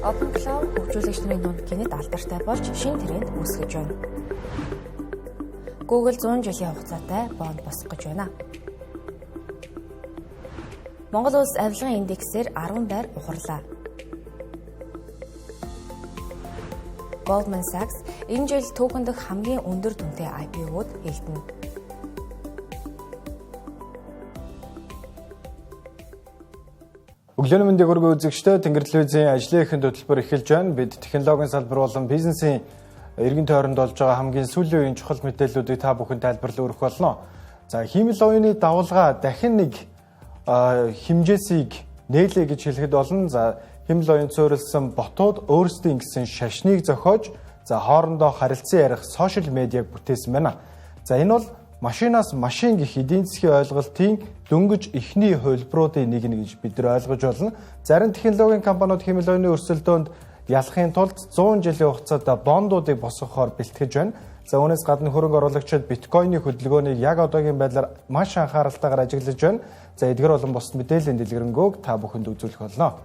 OpenClaw хөгжүүлэгч нарын дунд гэнэт алдартай болж шинэ тренд үүсгэж байна. Google 100 жилийн хугацаатай бонд босгох гэж байна. Монгол улс авилгын индексээр 10 байр ухарлаа. Goldman Sachs энэ жил түүхэн дэх хамгийн өндөр дүнтэй IPO-д хийгдэнэ. Өглөөний мэндийг хүргэе үзэгчдээ, Тэнгэр телевизийн ажлын эхэнд хөтөлбөр эхэлж байна. Бид технологийн салбар болон бизнесийн эргэн тойронд болж байгаа хамгийн сүүлийн үеийн чухал мэдээллүүдийг та бүхэн тайлбарлан өргөх болно. За, хиймэл оюуны давалгаа дахин нэг хэмжээсийг нээлээ гэж хэлэхэд болно. За, хиймэл оюун суурилсан ботууд өөрсдийн гэсэн шашныг зохиож, за хоорондоо харилцан ярих сошиал медиаг бүтээсэн байна. За, энэ бол машинаас машин гэх эдийн засгийн ойлголтын дөнгөж эхний хувилбаруудын нэг нь гэж бид нар ойлгож байна. Зарим технологийн компаниуд хиймэл оюуны өрсөлдөөнд ялахын тулд 100 жилийн хугацаанд бондуудыг босгохоор бэлтгэж байна. За, үүнээс гадна хөрөнгө оруулагчид биткойны хөдөлгөөнийг яг одоогийн байдлаар маш анхааралтайгаар ажиглаж байна. За, эдгээр болон бусад мэдээллийн дэлгэрэнгүйг та бүхэнд үзүүлэх болно.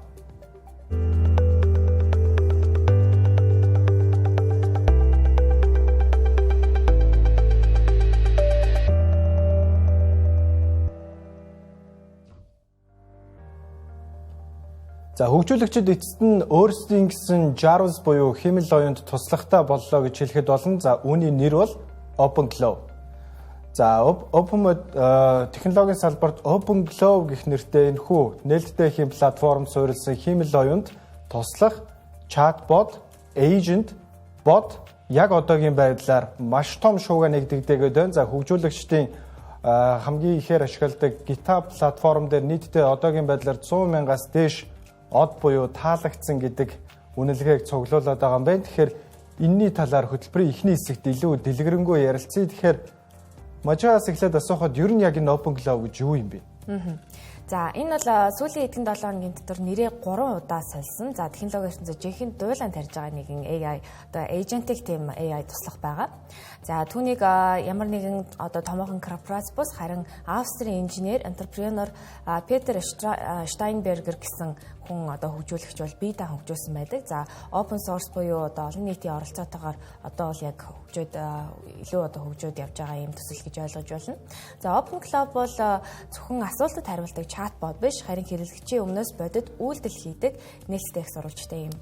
За, хөгжүүлэгчид эцэст нь өөрсдийн гэсэн Jarvis буюу хиймэл оюунд туслахтай боллоо гэж хэлэхэд болно. За, үүний нэр бол OpenClaw. За, Open технологийн салбарт OpenClaw гэх нэртэй энэхүү нээлттэй хийм платформ суурилсан хиймэл оюунд туслах chatbot, agent, bot яг одоогийн байдлаар маш том шууга нэгдэгдээгээд байна. За, хөгжүүлэгчдийн хамгийн ихээр ашигладаг GitHub платформ дээр нийтдээ одоогийн байдлаар 100 мянгаас дээш од буюу таалагдсан гэдэг үнэлгээг цуглуулад байгаа юм байна. Тэгэхээр энэний талаар хөтөлбөрийн эхний хэсэгт илүү дэлгэрэнгүй ярилцъя. Тэгэхээр Мажаас эхлээд асуухад ер нь яг энэ OpenClaw гэж юу юм бэ? За, энэ бол сүүлийн хэдэн 7 хоногийн дотор нэрээ 3 удаа сольсон. За, технологи ертөнцид жинхэнэ дуйлан тарьж байгаа нэгэн AI одоо agentic team AI туслах байгаа. За, түүнийг ямар нэгэн одоо томоохон корпорац бус харин Австрийн инженер, entrepreneur Петер Штайнбергер гэсэн хүн одоо хөгжүүлэгч бол бие даан хөгжүүлсэн байдаг. За, open source буюу одоо олон нийтийн оролцоотойгоор одоо бол яг хөгжөөд илүү одоо хөгжөөд явж байгаа юм төсөл гэж ойлгож байна. За, OpenClaw бол зөвхөн асуултад хариулдаг чатбот биш, харин хэрэглэгчийн өмнөөс бодит үйлдэл хийдэг нээлттэй их сурвалжтай юм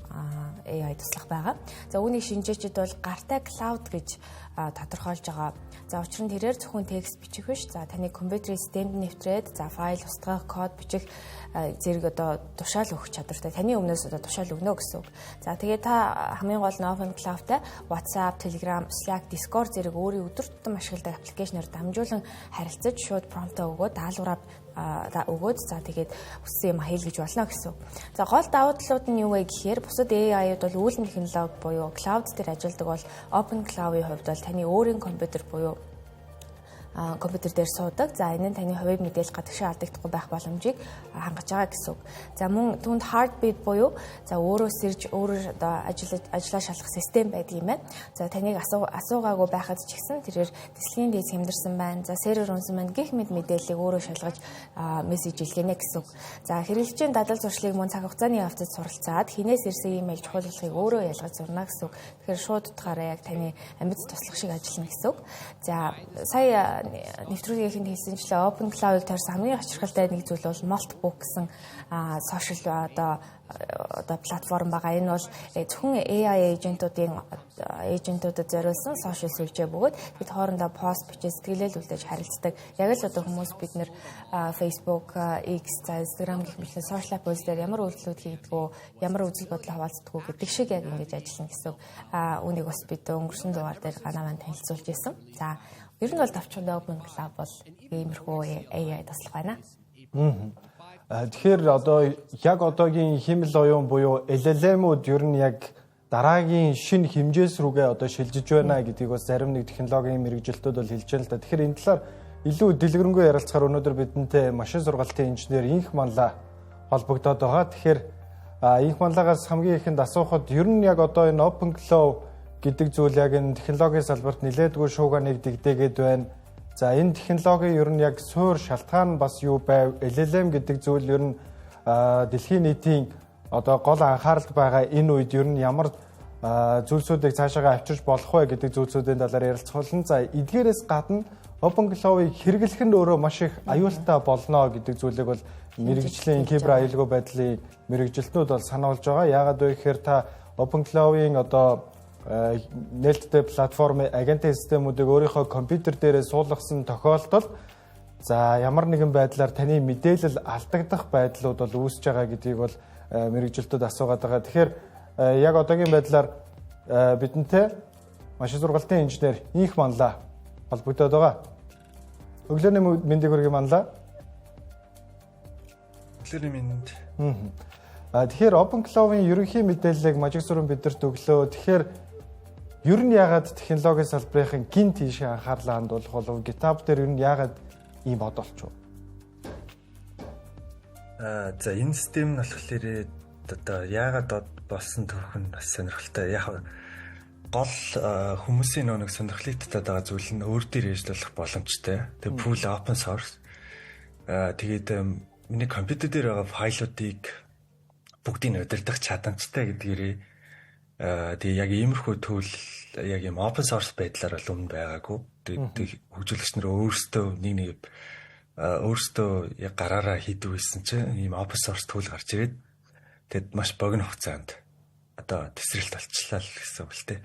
AI туслах байгаа. За, үүнийг шинжээчид бол гартай cloud гэж тодорхойлж байгаа. За, учир нь тэрээр зөвхөн текст бичих биш. За, таны компьютерийн системд нэвтрээд за файл устгах, код бичих зэрэг одоо тушаал өгөх чадвартай. Таны өмнөөс одоо тушаал өгнө гэсэн үг. За, тэгээ та хамгийн гол нь OpenClaw-тай WhatsApp, Telegram, Slack, Discord зэрэг өөрийн өдөр тутам ашигладаг аппликейшнээр дамжуулан харилцаж шууд промптоо өгөөд даалгавраа өгөөд за тэгээд хүссэн юм хийл гэж болно гэсэн. За, гол давуу талууд нь юу вэ гэхээр бусад AI-ууд бол үүлэн технологи буюу cloud дээр ажилладаг бол OpenClaw-ийн хувьд бол таны өөрийн компьютер буюу компьютер дээр суудаг. За, энэ нь таны хувийн мэдээлэл гадагшаа алдагдахгүй байх боломжийг хангаж байгаа гэсэн үг. За, мөн түүнд heartbeat буюу за өөрөө сэрж өөрөө одоо ажиллаа шалгах систем байдаг юм байна. За, таныг асуугаагүй байхад ч гэсэн тэрээр тэслэгийн дээд хэмдэрсэн байна. За, сервер унсан байна гэх мэт мэдээллийг өөрөө шалгаж мессеж илгээнэ гэсэн үг. За, хэрэглэгчийн дадал зуршлыг мөн цаг хугацааны явцад суралцаад хинээс ирсэн имэйл чухал болохыг өөрөө ялгаж сурна гэсэн үг. Тэгэхээр шууд утгаараа яг таны амьд туслах шиг ажиллана гэсэн үг. За, сая нэвтрүүлгийн хэлсэнчлээ OpenClaw-ыг тойрсон хамгийн хоцрохолтой нэг зүйл бол Moltbook гэсэн сошиал одоо платформ байгаа. Энэ бол зөвхөн AI агентуудад зориулсан сошиал сүлжээ бөгөөд бид хоорондоо пост бичиж сэтгэлээл үлдээж харилцдаг. Яг л одоо хүмүүс бид нэр Facebook, X, за Instagram гэх мэт сошиал аппууд дээр ямар үйлдэлүүд хийдэг үү, ямар үзэл бодол хаваалцдаг уу гэдэг шиг яг ингэж ажиллана гэсэн. Үүнийг бас бид өнгөрсөн дугаар дээр ганаа маань танилцуулж ирсэн. За, ер нь бол товчхондоо OpenClaw бол иймэрхүү AI туслах байна. Тэгэхээр одоо яг одоогийн хиймэл оюун буюу LLM-үүд ер нь яг дараагийн шинэ хэмжээс рүүгээ одоо шилжиж байна гэдгийг бас зарим нэг технологийн мэргэжилтүүд бол хэлж байна л да. Тэгэхээр энэ талаар илүү дэлгэрэнгүй ярилцахаар өнөөдөр бидэнтэй машин сургалтын инженер Инх Манлаа холбогдоод байгаа. Тэгэхээр Инх Манлагаас хамгийн ихэнд асуухад ер нь яг одоо энэ OpenClaw гэдэг зүйл яг энэ технологийн салбарт нэлээдгүй шууга нэгдэгдээгээд байна. За, энэ технологийн ер нь яг суур шалтгаан бас юу байв? LLM гэдэг зүйл ер нь дэлхийн нийтийн одоо гол анхааралд байгаа энэ үед ер нь ямар зүйлсүүдийг цаашаагаа авчирч болох вэ гэдэг зүйлсүүдийн талаар ярилцах болно. За, эдгээрээс гадна OpenClaw-ыг хэрэглэх нь өөрөө маш их аюултай болно гэдэг зүйлийг бол мэргэжлийн кибер аюулгүй байдлын мэргэжилтнүүд бол сануулж байгаа. Яагаад вэ гэхээр та OpenClaw-ын одоо нээлттэй платформын агентын системүүдийг өөрийнхөө компьютер дээрээ суулгасан тохиолдолд, за, ямар нэгэн байдлаар таны мэдээлэл алдагдах байдлууд бол үүсэж байгаа гэдгийг бол мэргэжилтүүд асуугаад байгаа. Тэгэхээр яг одоогийн байдлаар бидэнтэй машин сургалтын инженер Инх Манлаа холбогдоод байгаа. Өглөөний мэндийг хүргэе, Манлаа. Өглөөний мэнд. Тэгэхээр OpenClaw-ын ерөнхий мэдээллийг мажиг сүрэн бидэрт өглөө. Тэгэхээр ер нь яагаад технологийн салбарын гинт тийшээ анхаарлаа хандуулах болов? GitHub дээр ер нь яагаад ийм од болчихов? За, энэ систем нь болохоор одоо яагаад од болсон түүх нь бас сонирхолтой. Яг гол хүмүүсийн нэг сонирхлыг татаад байгаа зүйл нь өөр дээр ажиллах боломжтой. Тэгээ full open source. Тэгээд миний компьютер дээр байгаа файлуудыг бүгдийг нь удирдах чадамжтай гэдгээрээ, тэгээ яг иймэрхүү tool яг юм open source байдлаар бол өмнө байгаагүй. Тэгээд хөгжүүлэгч нар өөрсдөө нэг нэг өөрсдөө яг гараараа хийдэг байсан чинь ийм open source tool гарч ирээд, тэгэд маш богино хугацаанд одоо тесрэлт болчлаа л гэсэн үг л дээ.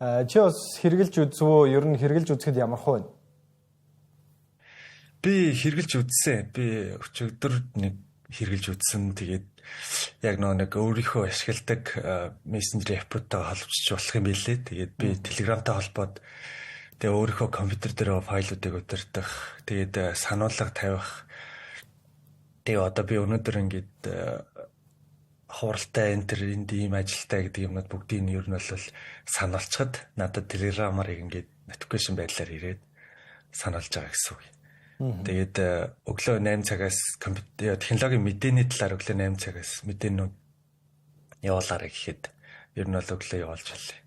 Аа, чи бас хэрэглэж үзв үү? Ер нь хэрэглэж үзэхэд ямар хөө вэ? Би хэрэглэж үзсэн. Би өчигдөр нэг хэрэглэж үзсэн. Тэгээд яг нэг өөрийнхөө ашигладаг мессенжер app уудтайгаа холбож болох юм билээ. Тэгээд би Telegram-тай холбоод, тэгээ өөрийнхөө компьютер дээр файлуудыг удирдах, тэгээд сануулга тавих. Тэгээ одоо би өнөөдөр ингээд хуралтай, энэ төр энд ийм ажилтай гэдэг юмнууд бүгдийг нь ер нь бол сануулчихад надад Telegram-аар ингээд notification байдлаар ирээд сануулж байгаа гэсэн үг. Тэгээд өглөө 8 цагаас компьютер технологийн мэдээний талаар өглөө 8 цагаас мэдээнүүд явуулаарай гэхэд ер нь бол өглөө явуулж байлаа.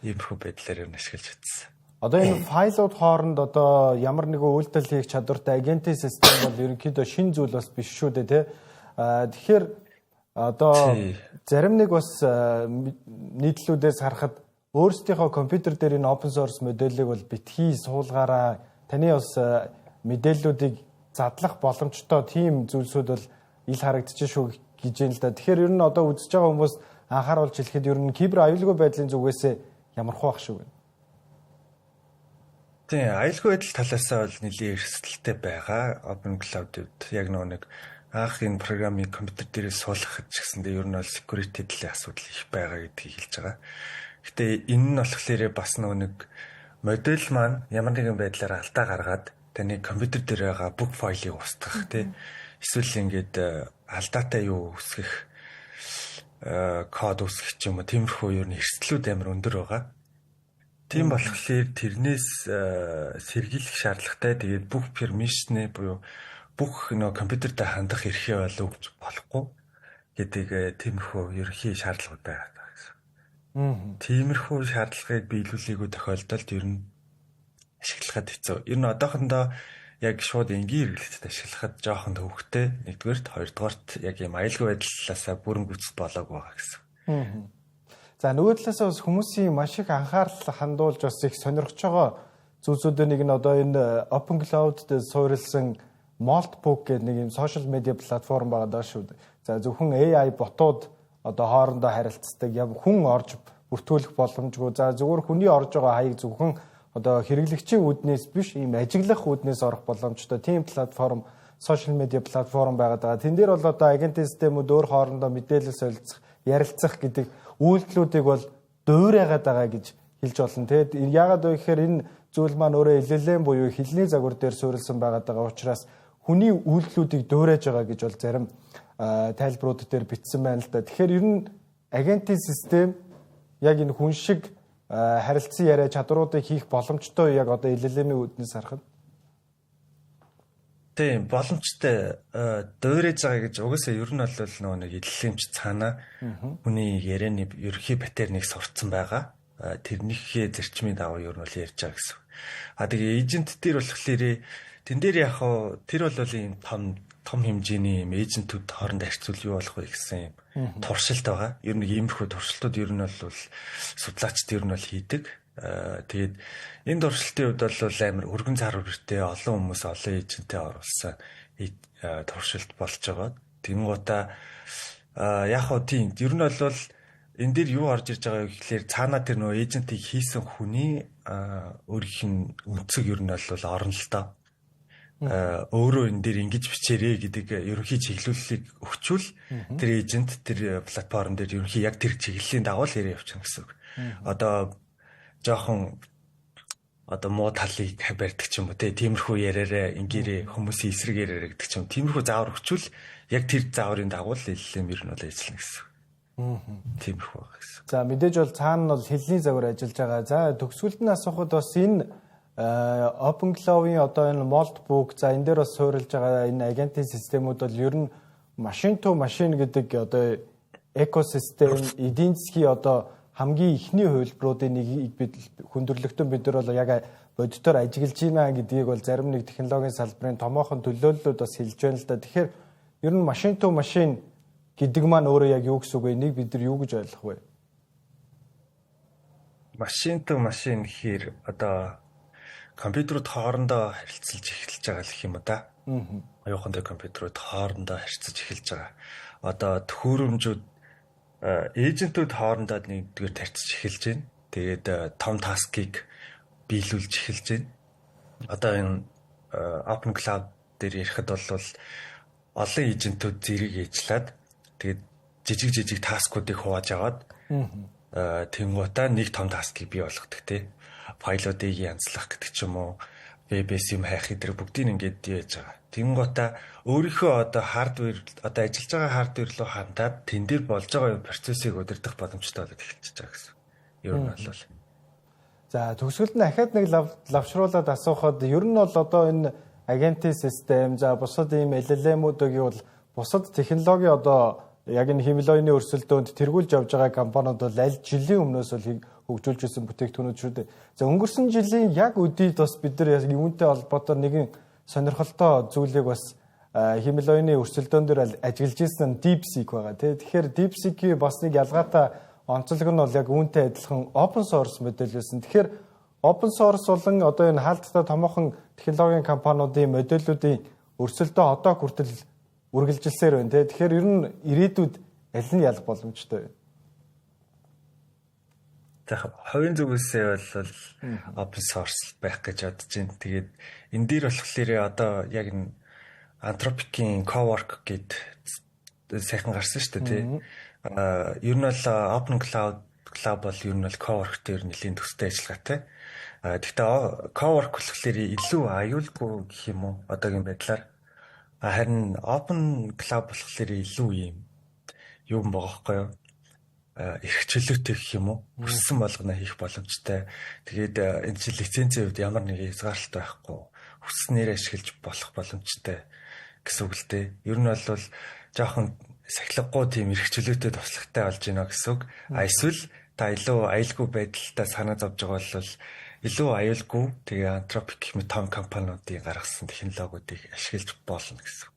Иймэрхүү байдлаар ер нь ашиглаж үзсэн. Одоо энэ файлууд хооронд одоо ямар нэгэн үйлдэл хийх чадвартай агентын систем бол ерөнхийдөө шинэ зүйл бас биш шүү дээ, тий. Тэгэхээр одоо зарим нэг бас нийтлүүдээс харахад өөрсдийнхөө компьютер дээр энэ open source моделийг бол битгий суулгаараа, таны бас мэдээллүүдийг задлах боломжтой тийм зүйлсүүд бол ил харагдчих шүү гэж юм л да. Тэгэхээр ер нь одоо үзэж байгаа хүмүүс анхааруулж хэлэхэд ер нь кибер аюулгүй байдлын зүгээс ямар хуу ах шиг байна? Тийм, аюулгүй байдал талаасаа бол нэлээд эрсдэлтэй байгаа. OpenClaw-д яг нөгөө нэг анх энэ програмыг компьютер дээрээ суулгахад ч гэсэндээ ер нь бол security талын асуудал их байгаа гэдгийг хэлж байгаа. Гэтэ энэ нь болохоор бас нөгөө нэг модель маань ямар нэгэн байдлаар алдаа гаргаад таны компьютер дээр байгаа бүх файлыг устгах, тий, эсвэл ингээд алдаатай юу үүсгэх, код үүсгэх ч юм уу, тиймэрхүү ер нь эрсдлүүд амар өндөр байгаа. Тийм болохоор тэрнээс сэргийлэх шаардлагатай. Тэгээд бүх permission-ы буюу бүх нөө компьютертэй хандах эрхээ бол өгч болохгүй гэдэг тиймэрхүү ерөнхий шаардлагууд байгаа гэсэн. Тиймэрхүү шаардлагыг биелүүлээгүй тохиолдолд ер нь ашиглахад хэцүү. Ер нь одоохондоо яг шууд энгийн хэрэглэгчид ашиглахад жоохон төвөгтэй. Нэгдүгээрт, хоёрдугаарт яг юм аюулгүй байдлаасаа бүрэн гүйцэд болоогүй байгаа гэсэн. За, нөгөө талаасаа бас хүмүүсийн маш их анхаарал хандуулж, бас их сонирхож байгаа зүйлсүүдийн нэг нь одоо энэ OpenClaw дээр суурилсан Moltbook гэдэг нэг юм social media платформ байгаа даа шүү дээ. За, зөвхөн AI bot ууд одоо хоорондоо харилцдаг, юм хүн орж бүртгүүлэх боломжгүй. За, зөвхөн хүний орж байгаа хаяг зөвхөн одоо хэрэглэгчийн үүднээс биш, ийм ажиглах үүднээс орох боломжтой тийм платформ, social media платформ байгаад байгаа. Тэн дээр бол одоо агентын системүүд өөр хоорондоо мэдээлэл солилцох, ярилцах гэдэг үйлдэлүүдийг бол дуурайгаад байгаа гэж хэлж болно. Тэгээд яагаад вэ гэхээр энэ зүйл маань өөрөө LLM буюу хэлний загвар дээр суурилсан байгаад байгаа учраас хүний үйлдэлүүдийг дуурайж байгаа гэж бол зарим тайлбарууд дээр бичсэн байна л да. Тэгэхээр ер нь агентын систем яг энэ хүн шиг харилцан яриа чадруудыг хийх боломжтой, яг одоо LLM-ийн үүднээс харахад? Тийм, боломжтой, дуурайж байгаа гэж угаасаа ер нь бол нөгөө нэг LLM ч цаанаа хүний ярианы ерөнхий pattern ыг сурцсан байгаа. Тэрнийхээ зарчмын дагуу ер нь бол ярьж байгаа гэсэн. А тэгээ agent дээр болохоор тэн дээр яг хуу тэр бол ийм том том хэмжээний юм agent үүд хоорондоо харьцуул юу болох вэ гэсэн юм туршилт байгаа. Ер нь иймэрхүү туршилтууд ер нь бол судлаачид ер нь бол хийдэг. Тэгээд энэ туршилтын хувьд бол амар өргөн цар хүрээтэй, олон хүмүүс, олон agent тэй оруулсан туршилт болж байгаа. Тэнгуутаа яг хоо тийм, ер нь бол энэ дээр юу орж ирж байгаа вэ гэхлээр цаанаа тэр нөгөө agent ийг хийсэн хүний өөрийнх нь өнцөг ер нь бол орно л доо. Өөрөө энэ дээр ингэж бичээрэй гэдэг ерөнхий чиглүүллийг өгчүүл тэр agent тэр платформ дээр ерөнхий яг тэр чиглэлийн дагуу л яриа явчихна гэсэн үг. Одоо жоохон одоо муу талыг барьдаг ч юм уу, те, тиймэрхүү яриараа, ингээрээ, хүмүүсийн эсрэг яриараа гэдэг ч юм. Тиймэрхүү заавар өгчүүл яг тэр зааврын дагуу л LLM ер нь бол ажиллана гэсэн. Тиймэрхүү байгаа гэсэн. За, мэдээж бол цаана нь бол хэлний загвар ажиллаж байгаа. За, төгсгөлд нь асуухад бас энэ OpenClaw-ийн одоо энэ Moltbook, за, энэ дээр бас суурилж байгаа энэ агентын системүүд бол ер нь machine to machine гэдэг одоо экосистем, эдийн засгийн одоо хамгийн эхний хувилбаруудын нэг бид хүндрэлтэн бид нар бол яг бодитоор ажиглаж байна гэдгийг бол зарим нэг технологийн салбарын томоохон төлөөллүүд бас хэлж байна л да. Тэгэхээр ер нь machine to machine гэдэг маань өөрөө яг юу гэсэн үг вэ? Энийг бид нар юу гэж ойлгох вэ? Machine to machine гэхээр одоо компьютерүүд хоорондоо харилцаж эхэлж байгаа л гэх юм уу да. Оюухантай компьютерүүд хоорондоо харьцаж эхэлж байгаа. Одоо төхөөрөмжүүд, agent үүд хоорондоо нэгдүгээр тарьцаж эхэлж байна. Тэгээд том task ыг биелүүлж эхэлж байна. Одоо энэ OpenClaw дээр ярихад бол олон agent үүд зэрэг ажиллаад, тэгээд жижиг жижиг task уудыг хувааж аваад, тэнгуутаа нэг том task ыг бий болгодог, тий, файлуудыг янзлах гэдэг ч юм уу, вебээс юм хайх гэдэг бүгдийг ингээд яаж байгаа. Тэнгуутаа өөрийнхөө одоо hardware, одоо ажиллаж байгаа hardware руу хандаад тэн дээр болж байгаа юм процессыг удирдах боломжтой болоод эхэлчихэж байгаа гэсэн. Ер нь бол. За, төгсгөлд нь ахаад нэг лавшруулад асуухад ер нь бол одоо энэ агентын систем, за, бусад ийм LLM-үүдийг бол бусад технологи, одоо яг энэ хиймэл оюуны өрсөлдөөнд тэргүүлж явж байгаа компаниуд бол аль жилийн өмнөөс бол хөгжүүлж ирсэн бүтээгдэхүүнүүд шүү дээ. За, өнгөрсөн жилийн яг өдийд бас бид нар яг юунтай холбоотойгоор нэгэн сонирхолтой зүйлийг бас хиймэл оюуны өрсөлдөөн дээр ажиглаж ирсэн DeepSeek байгаа, тий. Тэгэхээр DeepSeek-ийн бас нэг ялгаатай онцлог нь бол яг үүнтэй адилхан open source модель байсан. Тэгэхээр open source болон одоо энэ хаалттай томоохон технологийн компаниудын модельүүдийн өрсөлдөө одоо хүртэл үргэлжилсээр байна, тий. Тэгэхээр ер нь ирээдүйд аль нь ялах боломжтой вэ? За, хувийн зүгээсээ бол open source байх гэж бодож байна. Тэгээд энэ дээр болохоор одоо яг энэ Anthropic-ийн Cowork гэд сайхан гарсан шүү дээ, тий. Аа, ер нь бол OpenClaw бол ер нь бол Cowork дээр нэлийн төстэй ажиллагаатай. А гэхдээ Cowork болохоор илүү аюулгүй гэх юм уу, одоогийн байдлаар. Харин OpenClaw болохоор илүү юм юм байгаа байхгүй юу? Эрх чөлөөтэй гэх юм уу? Хүссэн болгоно хийх боломжтой. Тэгээд энэ чинь лицензийн хувьд ямар нэгэн хязгаарлалт байхгүй. Хүсснээр ашиглаж болох боломжтой гэсэн үг л дээ. Ер нь бол жоохон сахилгагүй тийм эрх чөлөөтэй туслахтай болж байна гэсэн үг. А эсвэл та илүү аюулгүй байдалтай санаа зовж байгаа бол илүү аюулгүй, тэгээ Anthropic гэх мэт том компаниудын гаргасан технологиудыг ашиглаж болно гэсэн.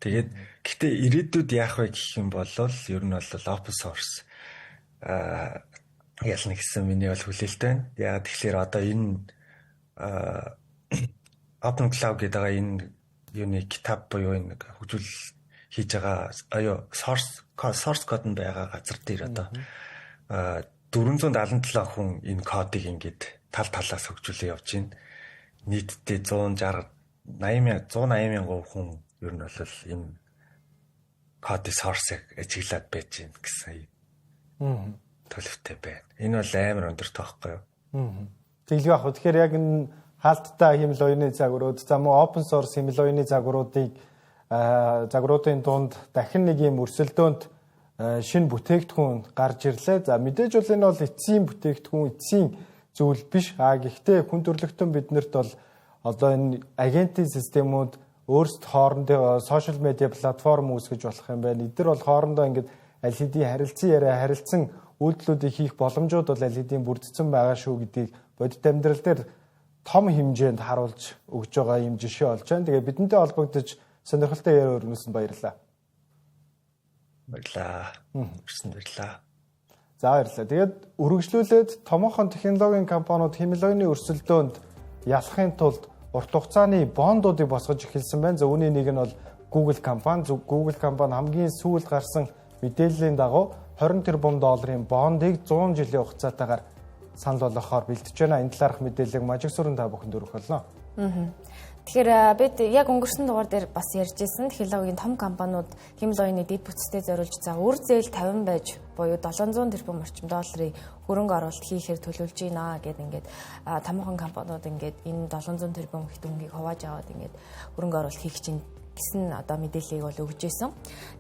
Тэгээд гэхдээ ирээдүйд яах вэ гэх юм бол ер нь бол open source ялна гэсэн миний бол хүлээлт байна. Яагаад тэгэхээр одоо энэ OpenClaw гэдэг байгаа энэ юуны GitHub буюу энэ хөгжүүл хийж байгаа аюу source code нь байгаа газар дээр одоо 477 хүн энэ кодыг ингээд тал талаас хөгжүүлээ явж байна. Нийтдээ 160 80 мянга, 180 мянган хүн ер нь бол энэ кодын source-ыг ажиглаад байж байна гэсэн төлөвтэй байна. Энэ бол амар өндөр тоохгүй юу? Тэглгүй яг. Тэгэхээр яг энэ хаалттай хиймэл оюуны загварууд, за, мөн open source хиймэл оюуны загваруудын дунд дахин нэг юм өрсөлдөөнд шинэ бүтээгдэхүүн гарч ирлээ. За, мэдээж бол энэ бол эцсийн бүтээгдэхүүн, эцсийн зүйл биш. А гэхдээ хүн төрөлхтөн биднэрт бол одоо энэ агентын системүүд өөрсд хоорондоо social media платформ үүсгэж болох юм байна. Эдгээр бол хоорондоо ингээд аль хэдийн харилцан яриа, харилцан үйлдэлүүдийг хийх боломжууд бол аль хэдийн бүрдсэн байгаа шүү гэдгийг бодит амьдрал дээр том хэмжээнд харуулж өгж байгаа юм жишээ болж байна. Тэгээ бидэнтэй холбогдож Сонирхолтой яриа өрнөсөн баярлалаа. Баярлалаа. Өрсөн баярлалаа. За баярлалаа. Тэгээд үргэлжлүүлээд томоохон технологийн компаниуд хиймэл оюуны өрсөлдөөнд ялахын тулд урт хугацааны бондуудыг босгож эхэлсэн байна. За үүний нэг нь бол Google компани. Google компани хамгийн сүүлд гарсан мэдээллийн дагуу 20 тэрбум долларын бондыг 100 жилийн хугацаатайгаар санал болгохоор бэлтэж байна. Энэ талаарх мэдээллийг Мажиг сүрэн та бүхэнд өргөх болно. Тэгэхээр бид яг өнгөрсөн дугаар дээр бас ярьж ирсэн технологийн том компаниуд хиймэл оюуны дэд бүтцтэй зориулж за үр зээл 50 байж буюу 700 тэрбум орчим долларын хөрөнгө оруулалт хийхээр төлөвлөж байна гэд ингээд томоохон компаниуд ингээд энэ 700 тэрбум их дүнгийг хувааж аваад ингээд хөрөнгө оруулалт хийх чинь гэсэн одоо мэдээллийг бол өгч ирсэн.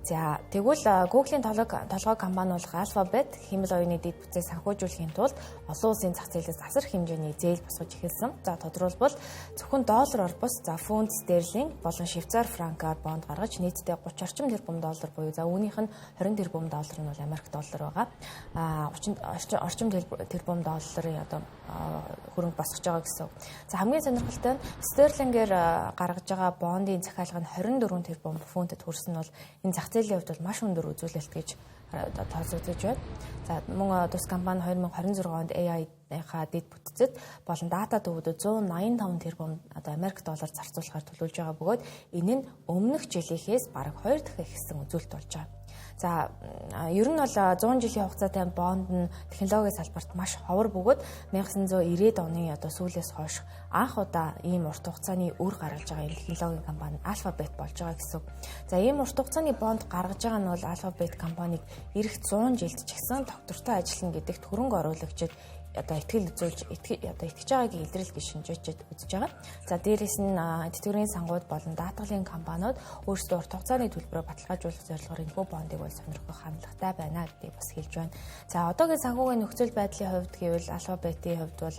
За тэгвэл Google-ийн толгой компани болох Alphabet хиймэл оюуны дэд бүтцээ санхүүжүүлэхийн тулд олон улсын зах зээлээс асар хэмжээний зээл босгож эхэлсэн. За тодорхойлбол зөвхөн доллараар бус за фунт стерлинг болон Швейцар франкаар бонд гаргаж нийтдээ 30 орчим тэрбум доллар буюу за үүнийх нь 20 тэрбум доллар нь бол Америк доллар байгаа. 30 орчим тэрбум долларын одоо хөрөнгө босгож байгаа гэсэн. За хамгийн сонирхолтой нь стерлингээр гаргаж байгаа бондын захиалга нь 24 тэрбум фунтэд хүрсэн нь бол энэ зах зээлийн хувьд бол маш өндөр үзүүлэлт гэж тооцогдож байна. За мөн тус компани 2026 онд AI-ийнхаа дэд бүтцэд болон дата төвүүдэд 185 тэрбум одоо Америк доллар зарцуулахаар төлөвлөж байгаа бөгөөд энэ нь өмнөх жилийнхээс бараг 2 дахин ихсэн үзүүлэлт болж байгаа. За ер нь бол 100 жилийн хугацаатай бонд нь технологийн салбарт маш ховор бөгөөд 1990-ад оны одоо сүүлээс хойш анх удаа ийм урт хугацааны үр гаргаж байгаа энэ технологийн компани Alphabet болж байгаа гэсэн. За ийм урт хугацааны бонд гаргаж байгаа нь бол Alphabet компаниг ирэх 100 жилд ч гэсэн доктортой ажиллана гэдэгт хөрөнгө оруулагчид одоо итгэл үзүүлж одоо итгэж байгаагийн илрэл гэж шинжээчд үзэж байгаа. За дээрээс нь тэтгэврийн сангууд болон даатгалын компаниуд өөрсдөө урт хугацааны төлбөрөөр баталгаажуулах зорилгоор энэхүү бондыг бол сонирхох хандлагатай байна гэдгийг бас хэлж байна. За одоогийн санхүүгийн нөхцөл байдлын хувьд гэвэл Alphabet-ийн хувьд бол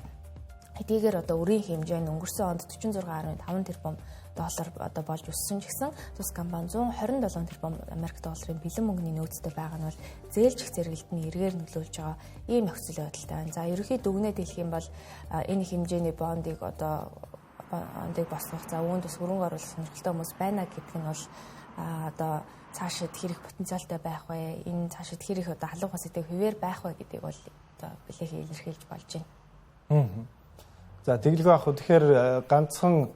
хэдийгээр одоо өрийн хэмжээ нь өнгөрсөн онд 46.5 тэрбум доллар одоо болж өссөн ч гэсэн тус компани 127 тэрбум Америк долларын бэлэн мөнгөний нөөцтэй байгаа нь бол зээлжих зэрэгэлд нь эргээр нөлөөлж байгаа ийм нөхцөл байдалтай байна. За ерөнхий дүгнэлт хэлэх юм бол энэ хэмжээний бондыг одоо бондыг босгох за үүнд бас хөрөнгө оруулах сонирхолтой хүмүүс байна гэдг нь бол одоо цаашид хэрэг потенциалтай байх вэ? Энэ цаашид хэрэг одоо халуун сэтэв хэвээр байх вэ гэдгийг бол одоо билээхээ илэрхийлж болж байна. За тэгэлгүй ах тэгэхээр ганцхан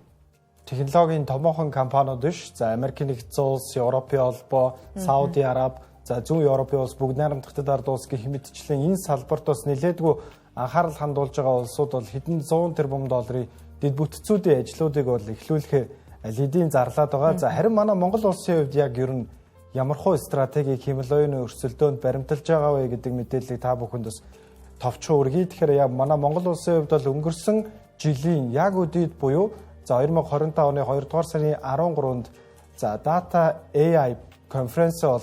технологийн томоохон компаниуд биш. За Америкийн нэгдсэн улс, Европын холбоо, Сауди Араб, за зүүн Европын улс бүгд найрамдах Хятад ард улс гэх мэтчлэн энэ салбарт бас нэлээдгүй анхаарал хандуулж байгаа улсууд бол хэдэн зуун тэрбум долларын дэд бүтцүүдийн ажлуудыг бол эхлүүлэхээ аль хэдийн зарлаад байгаа. За харин манай Монгол улсын хувьд яг ер нь ямархуу стратегийг хиймэл оюуны өрсөлдөөнд баримталж байгаа вэ гэдэг мэдээллийг та бүхэнд бас товчхон өргөе. Тэгэхээр яг манай Монгол улсын хувьд бол өнгөрсөн жилийн яг өдийд буюу за 2025 оны 2 дугаар сарын 13-нд за Data AI конференц бол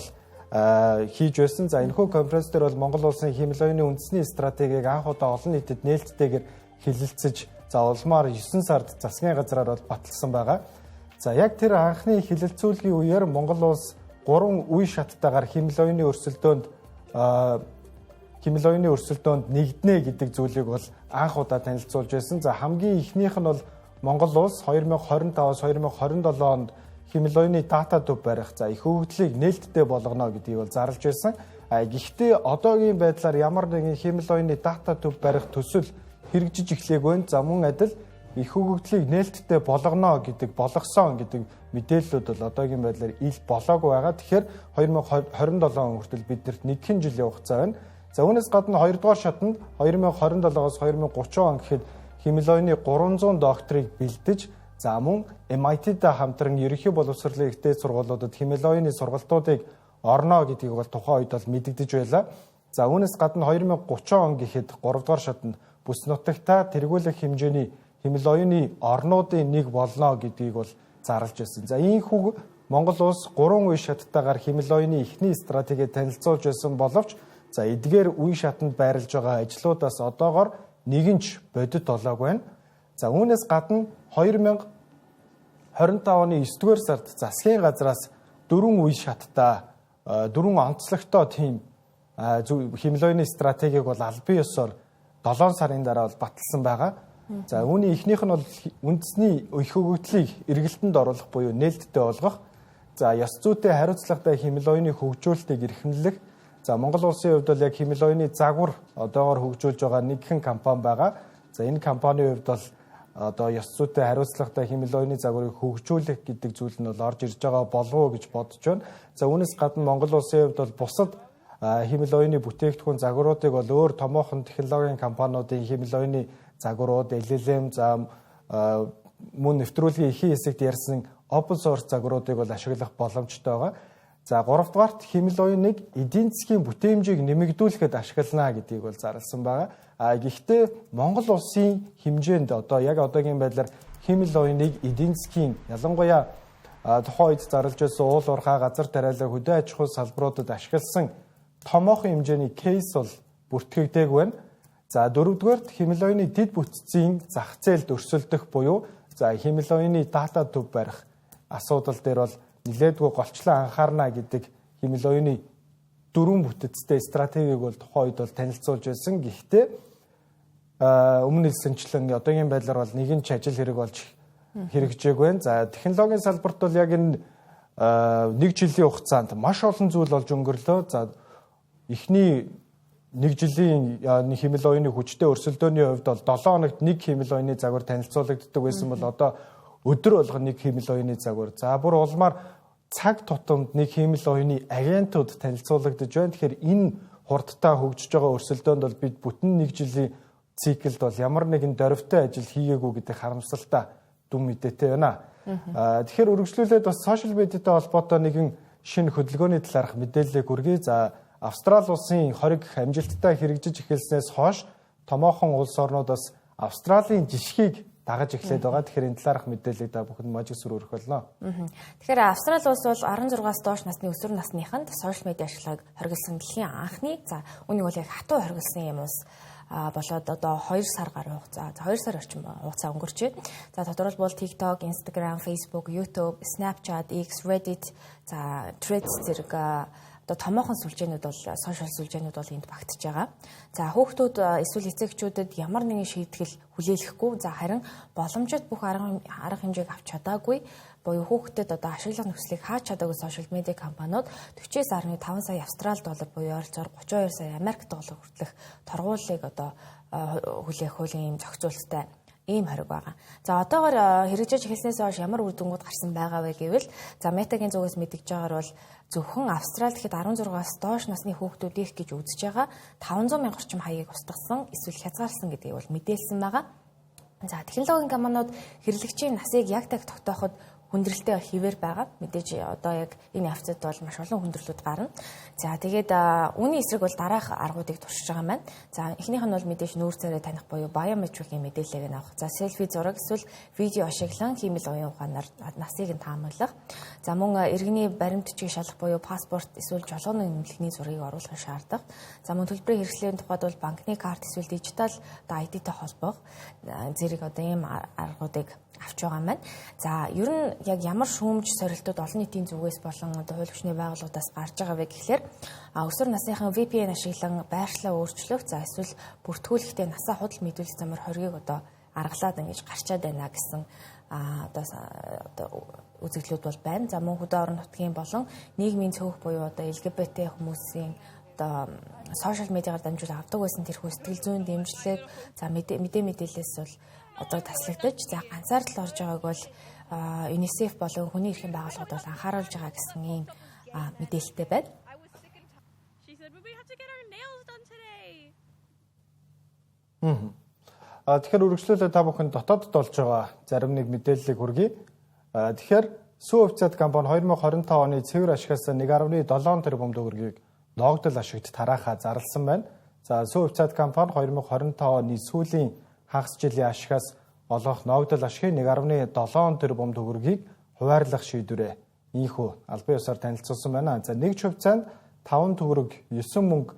хийж байсан. За энэхүү конференц дээр бол Монгол улсын хиймэл оюуны үндэсний стратегийг анх удаа олон нийтэд нээлттэйгээр хэлэлцэж за улмаар 9 сард засгийн газраар бол баталсан байгаа. За яг тэр анхны хэлэлцүүлгийн үеэр Монгол улс 3 үе шаттайгаар хиймэл оюуны өрсөлдөөнд нэгднэ гэдэг зүйлийг бол анх удаа танилцуулж байсан. За хамгийн эхнийх нь бол Монгол улс 2025-аас 2027 онд хиймэл оюуны дата төв барих, за их өгөгдлийг нээлттэй болгоно гэдгийг бол зарлж байсан. Гэхдээ одоогийн байдлаар ямар нэгэн хиймэл оюуны дата төв барих төсөл хэрэгжиж эхлээгүй байна. За мөн адил их өгөгдлийг нээлттэй болгоно гэдэг болгосон гэдэг мэдээллүүд бол одоогийн байдлаар ил болоогүй байгаа. Тэгэхээр 2027 он хүртэл биднэрт нэгэн жилийн хугацаа байна. За үүнээс гадна 2 дугаар шатанд 2027-оос 2030 он гэхэд хиймэл оюуны 300 докторыг бэлдэж за мөн MIT-тэй хамтран ерөнхий боловсролын их дээд сургуулиудад хиймэл оюуны сургалтуудыг орно гэдгийг бол тухайн үед бол мэдэгдэж байлаа. За үүнээс гадна 2030 он гэхэд 3 дугаар шатанд бүс нутагтаа тэргуулах хэмжээний хиймэл оюуны орнуудын нэг болно гэдгийг бол зарлж байсан. За ийхүү Монгол улс 3 үе шаттайгаар хиймэл оюуны эхний стратегийг танилцуулж байсан боловч за эдгээр үе шатанд байрлаж байгаа ажлуудаас одоогор нэгэн ч бодит болоогүй байна. За үүнээс гадна 2025 оны 9-р сард засгийн газраас 4 үе шаттай 4 онцлогтой тийм хиймэл оюуны стратегийг бол албан ёсоор 7 сарын дараа бол баталсан байгаа. За үүний эхнийх нь бол үндэсний их өгөгдлийг эргэлтэнд оруулах буюу нээлттэй болгох. За ёс зүйтэй хариуцлагатай хиймэл оюуны хөгжүүлэлтийг эрхэмлэх. За Монгол улсын хувьд бол яг хиймэл оюуны загвар одоогоор хөгжүүлж байгаа нэгэн компани байгаа. За энэ компанийн хувьд бол одоо ёс зүйтэй хариуцлагатай хиймэл оюуны загварыг хөгжүүлэх гэдэг зүйл нь бол орж ирж байгаа болов уу гэж бодож байна. За үүнээс гадна Монгол улсын хувьд бол бусад хиймэл оюуны бүтээгдэхүүн загваруудыг бол өөр томоохон технологийн компаниудын хиймэл оюуны загварууд, LLM, за мөн нэвтрүүлгийн ихэнх хэсэгт ярьсан open source загваруудыг бол ашиглах боломжтой байгаа. За гуравдугаарт хиймэл оюуныг эдийн засгийн бүтээмжийг нэмэгдүүлэхэд ашиглана гэдгийг бол зарласан байгаа. А гэхдээ Монгол улсын хэмжээнд одоо яг одоогийн байдлаар хиймэл оюуныг эдийн засгийн ялангуяа тухайн үед зарлж байсан уул уурхай, газар тариалан, хөдөө аж ахуйн салбаруудад ашигласан томоохон хэмжээний case бол бүртгэгдээгүй байна. За дөрөвдүгээрт хиймэл оюуны дэд бүтцийн зах зээлд өрсөлдөх буюу за хиймэл оюуны дата төв барих асуудал дээр бол нилээдгүй голчлон анхаарна гэдэг хиймэл оюуны дөрвөн бүтэцтэй стратегийг бол тухайн үед бол танилцуулж байсан. Гэхдээ өмнө хэлсэнчлэн одоогийн байдлаар бол нэгэн ч ажил хэрэг болж хэрэгжээгүй байна. За технологийн салбарт бол яг энэ нэг жилийн хугацаанд маш олон зүйл болж өнгөрлөө. За эхний нэг жилийн хиймэл оюуны хүчтэй өрсөлдөөний хувьд бол 7 хоногт нэг хиймэл оюуны загвар танилцуулагддаг байсан бол одоо өдөр болгон нэг хиймэл оюуны загвар. За бүр улмаар цаг тутамд нэг хиймэл оюуны агентууд танилцуулагдаж байна. Тэгэхээр энэ хурдтай хөгжиж байгаа өрсөлдөөнд бол бид бүтэн нэг жилийн циклд бол ямар нэгэн дөрвтэй ажил хийгээгүй гэдэг харамсалтай дүн мэдээтэй байна. Тэгэхээр үргэлжлүүлээд бас сошиал медиатай холбоотой нэгэн шинэ хөдөлгөөний талаарх мэдээллийг хүргэе. За Австрали улсын хориг амжилттай хэрэгжиж эхэлснээс хойш томоохон улс орнуудаас Австралийн жишгийг дагаж эхлээд байгаа. Тэгэхээр энэ талаарх мэдээллийг та бүхэнд мажиг сүр өргөх болно. Тэгэхээр Австрали улс бол 16-аас доош насны өсвөр насныханд сошиал медиа ашиглахыг хоригдсан дэлхийн анхны, за үүнийг бол яг хатуу хоригдсан юм улс болоод одоо 2 сар гаруй хугацаа, 2 сар орчим хугацаа өнгөрчээ. За тодорхойлбол TikTok, Instagram, Facebook, YouTube, Snapchat, X, Reddit, за Threads зэрэг одоо томоохон сүлжээнүүд бол сошиал сүлжээнүүд бол энд багтж байгаа. За хүүхдүүд эсвэл эцэгчүүдэд ямар нэгэн шийтгэл хүлээлгэхгүй, за харин боломжит бүх арга хэмжээг авч чадаагүй буюу хүүхдэд одоо ашиглах нөхцөлийг хаач чадаагүй сошиал медиа компаниуд 49.5 сая австрал доллар буюу ойролцоогоор 32 сая Америк доллар хүртэлх торгуулийг одоо хүлээх хуулийн ийм зохицуулттай ийм хориг байгаа. За одоогоор хэрэгжиж эхэлснээс хойш ямар үр дүнгууд гарсан байгаа вэ гэвэл за Meta-гийн зүгээс мэдгэж байгаагаар бол зөвхөн Австрали гэхэд 16-аас доош насны хүүхдүүд их гэж үзэж байгаа 500 мянга орчим хаягийг устгасан эсвэл хязгаарласан гэдгийг бол мэдээлсэн байгаа. За технологийн компаниуд хэрэглэгчийн насыг яг так тогтооход хүндрэлтэй хэвээр байгаа. Мэдээж одоо яг энэ явцад бол маш олон хүндрэлүүд гарна. За тэгээд үүний эсрэг бол дараах аргуудыг туршиж байгаа юм байна. За эхнийх нь бол мэдээж нүүр царай таних буюу биометрикийн мэдээллийг нь авах. За селфи зураг эсвэл видео ашиглан хиймэл оюун ухаанаар насыг нь таамаглах. За мөн иргэний баримт бичгийг шалгах буюу паспорт эсвэл жолооны нэмлэхний зургийг оруулахыг шаардах. За мөн төлбөрийн хэрэгслийн тухайд бол банкны карт эсвэл дижитал одоо ID-тэй холбох зэрэг одоо ийм аргуудыг авч байгаа юм байна. За ер нь яг ямар шүүмж сорилтууд олон нийтийн зүгээс болон одоо хууль хүчний байгууллагуудаас гарч байгаа вэ гэхлээр өсвөр насныхан VPN ашиглан байршлаа өөрчлөх, за эсвэл бүртгүүлэхдээ насаа худал мэдүүлэх замаар хоргийг одоо аргалаад ингэж гарчаад байна гэсэн одоо үзэгдлүүд бол байна. За мөн хөдөө орон нутгийн болон нийгмийн цөөх буюу одоо LGBT хүмүүсийн одоо сошиал медиагаар дамжуулан авдаг байсан тэрхүү сэтгэл зүйн дэмжлэг, за мэдээлэлээс бол одоо таслагдаж, за ганцаардал орж байгааг бол UNICEF болон хүний эрхийн байгууллагууд бол анхааруулж байгаа гэсэн ийм мэдээлэлтэй байна. Тэгэхээр үргэлжлүүлээ та бүхэн дотоодд болж байгаа зарим нэг мэдээллийг хүргэе. Тэгэхээр Сүү хувьцаат компани 2025 оны цэвэр ашигаас 1.7 тэрбум төгрөгийг ногдол ашигт тараахаа зарласан байна. За Сүү хувьцаат компани 2025 оны сүүлийн хагас жилийн ашигаас олгох ногдол ашигын 1.7 тэрбум төгрөгийг хуваарлах шийдвэрээ ийхүү албан ёсоор танилцуулсан байна. За нэг хувьцаанд 5 төгрөг 9 мөнгө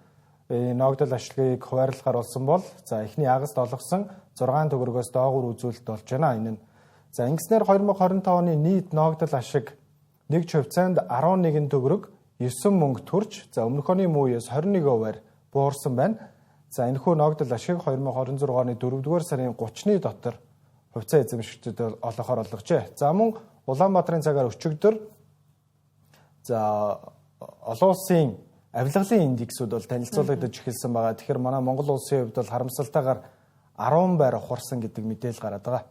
ногдол ашигыг хуваарлахаар болсон бол за эхний агаст олгосон 6 төгрөгөөс доогуур үзүүлэлт болж байна. Энэ нь за ингэснээр 2025 оны нийт ногдол ашиг нэг хувьцаанд 11 төгрөг 9 мөнгө төрж за өмнөх оны муу үеэс 21%-аар буурсан байна. За энэхүү ногдол ашиг 2026 оны 4-р сарын 30-ны дотор хувьцаа эзэмшигчдэд олгохоор олгожээ. За мөн Улаанбаатарын цагаар өчигдөр За, олон улсын авилгалын индексүүд бол танилцуулагдаж эхэлсэн байгаа. Тэгэхээр манай Монгол улсын хувьд бол харамсалтайгаар 10 байр ухарсан гэдэг мэдээлэл гараад байгаа.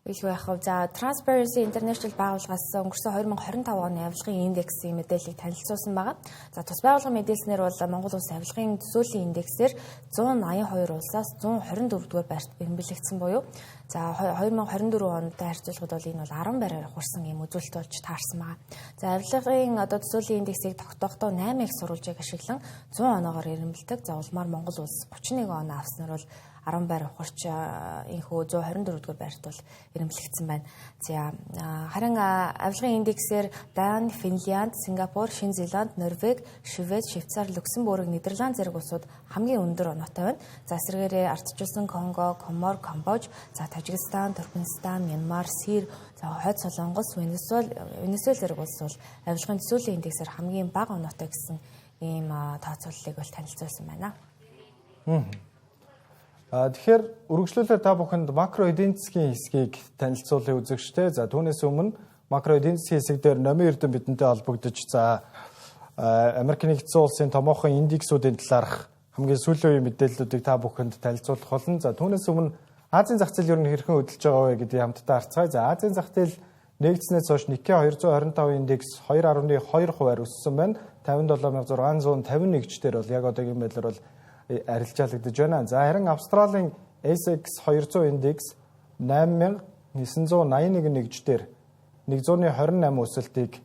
Илүү яах вэ? За, Transparency International байгууллагаас өнгөрсөн 2025 оны авилгын индексийн мэдээллийг танилцуулсан байгаа. За, тус байгууллагын мэдээлснээр бол Монгол улс авилгын төсөөлийн индексээр 182 улсаас 124 дугаар байрт бэлтгэгдсэн буюу за 2024 онтой харьцуулахад бол энэ бол 10 байраар ухарсан юм үзүүлэлт болж таарсан байгаа. За, авилгын одоо төсөөлийн индексийг тогтоохдоо 8 их сурвалжийг ашиглан 100 оноогоор эрэмбэлдэг. За, улмаар Монгол улс 31 оноо авснаар бол 10 байр ухарч энэхүү 124 дугаар байрт бол эрэмблэгдсэн байна. За, харин авилгын индексээр Дани, Финлянд, Сингапур, Шинэ Зеланд, Норвеги, Швед, Швейцар, Люксембург, Нидерланд зэрэг улсууд хамгийн өндөр оноотой байна. За, эсрэгээрээ ардчилсан Конго, Комор, Камбож, за Тажикстан, Туркменистан, Мянмар, Сир, за Хойд Солонгос, Венесуэл зэрэг улс бол авилгын төсөөлийн индексээр хамгийн бага оноотой гэсэн ийм тооцооллыг бол танилцуулсан байна. Тэгэхээр үргэлжлүүлээ та бүхэнд макро эдийн засгийн хэсгийг танилцуулъя үзэгчтэй. За, түүнээс өмнө макро эдийн засгийн хэсэг дээр Номын Эрдэм бидэнтэй холбогдож, за Америк нэгдсэн улсын томоохон индексүүдийн талаарх хамгийн сүүлийн үеийн мэдээллүүдийг та бүхэнд танилцуулах болно. За, түүнээс өмнө Азийн зах зээл ер нь хэрхэн хөдөлж байгаа вэ гэдгийг хамтдаа харцгаая. За, Азийн зах зээл нэгдснээс хойш Nikkei 225 индекс 2.2 хувиар өссөн байна. 57,651 дээр бол яг одоогийн байдлаар бол арилжаалагдаж байна. За, харин Австралийн ASX 200 индекс 8981 нэгж дээр 128 өсөлтийг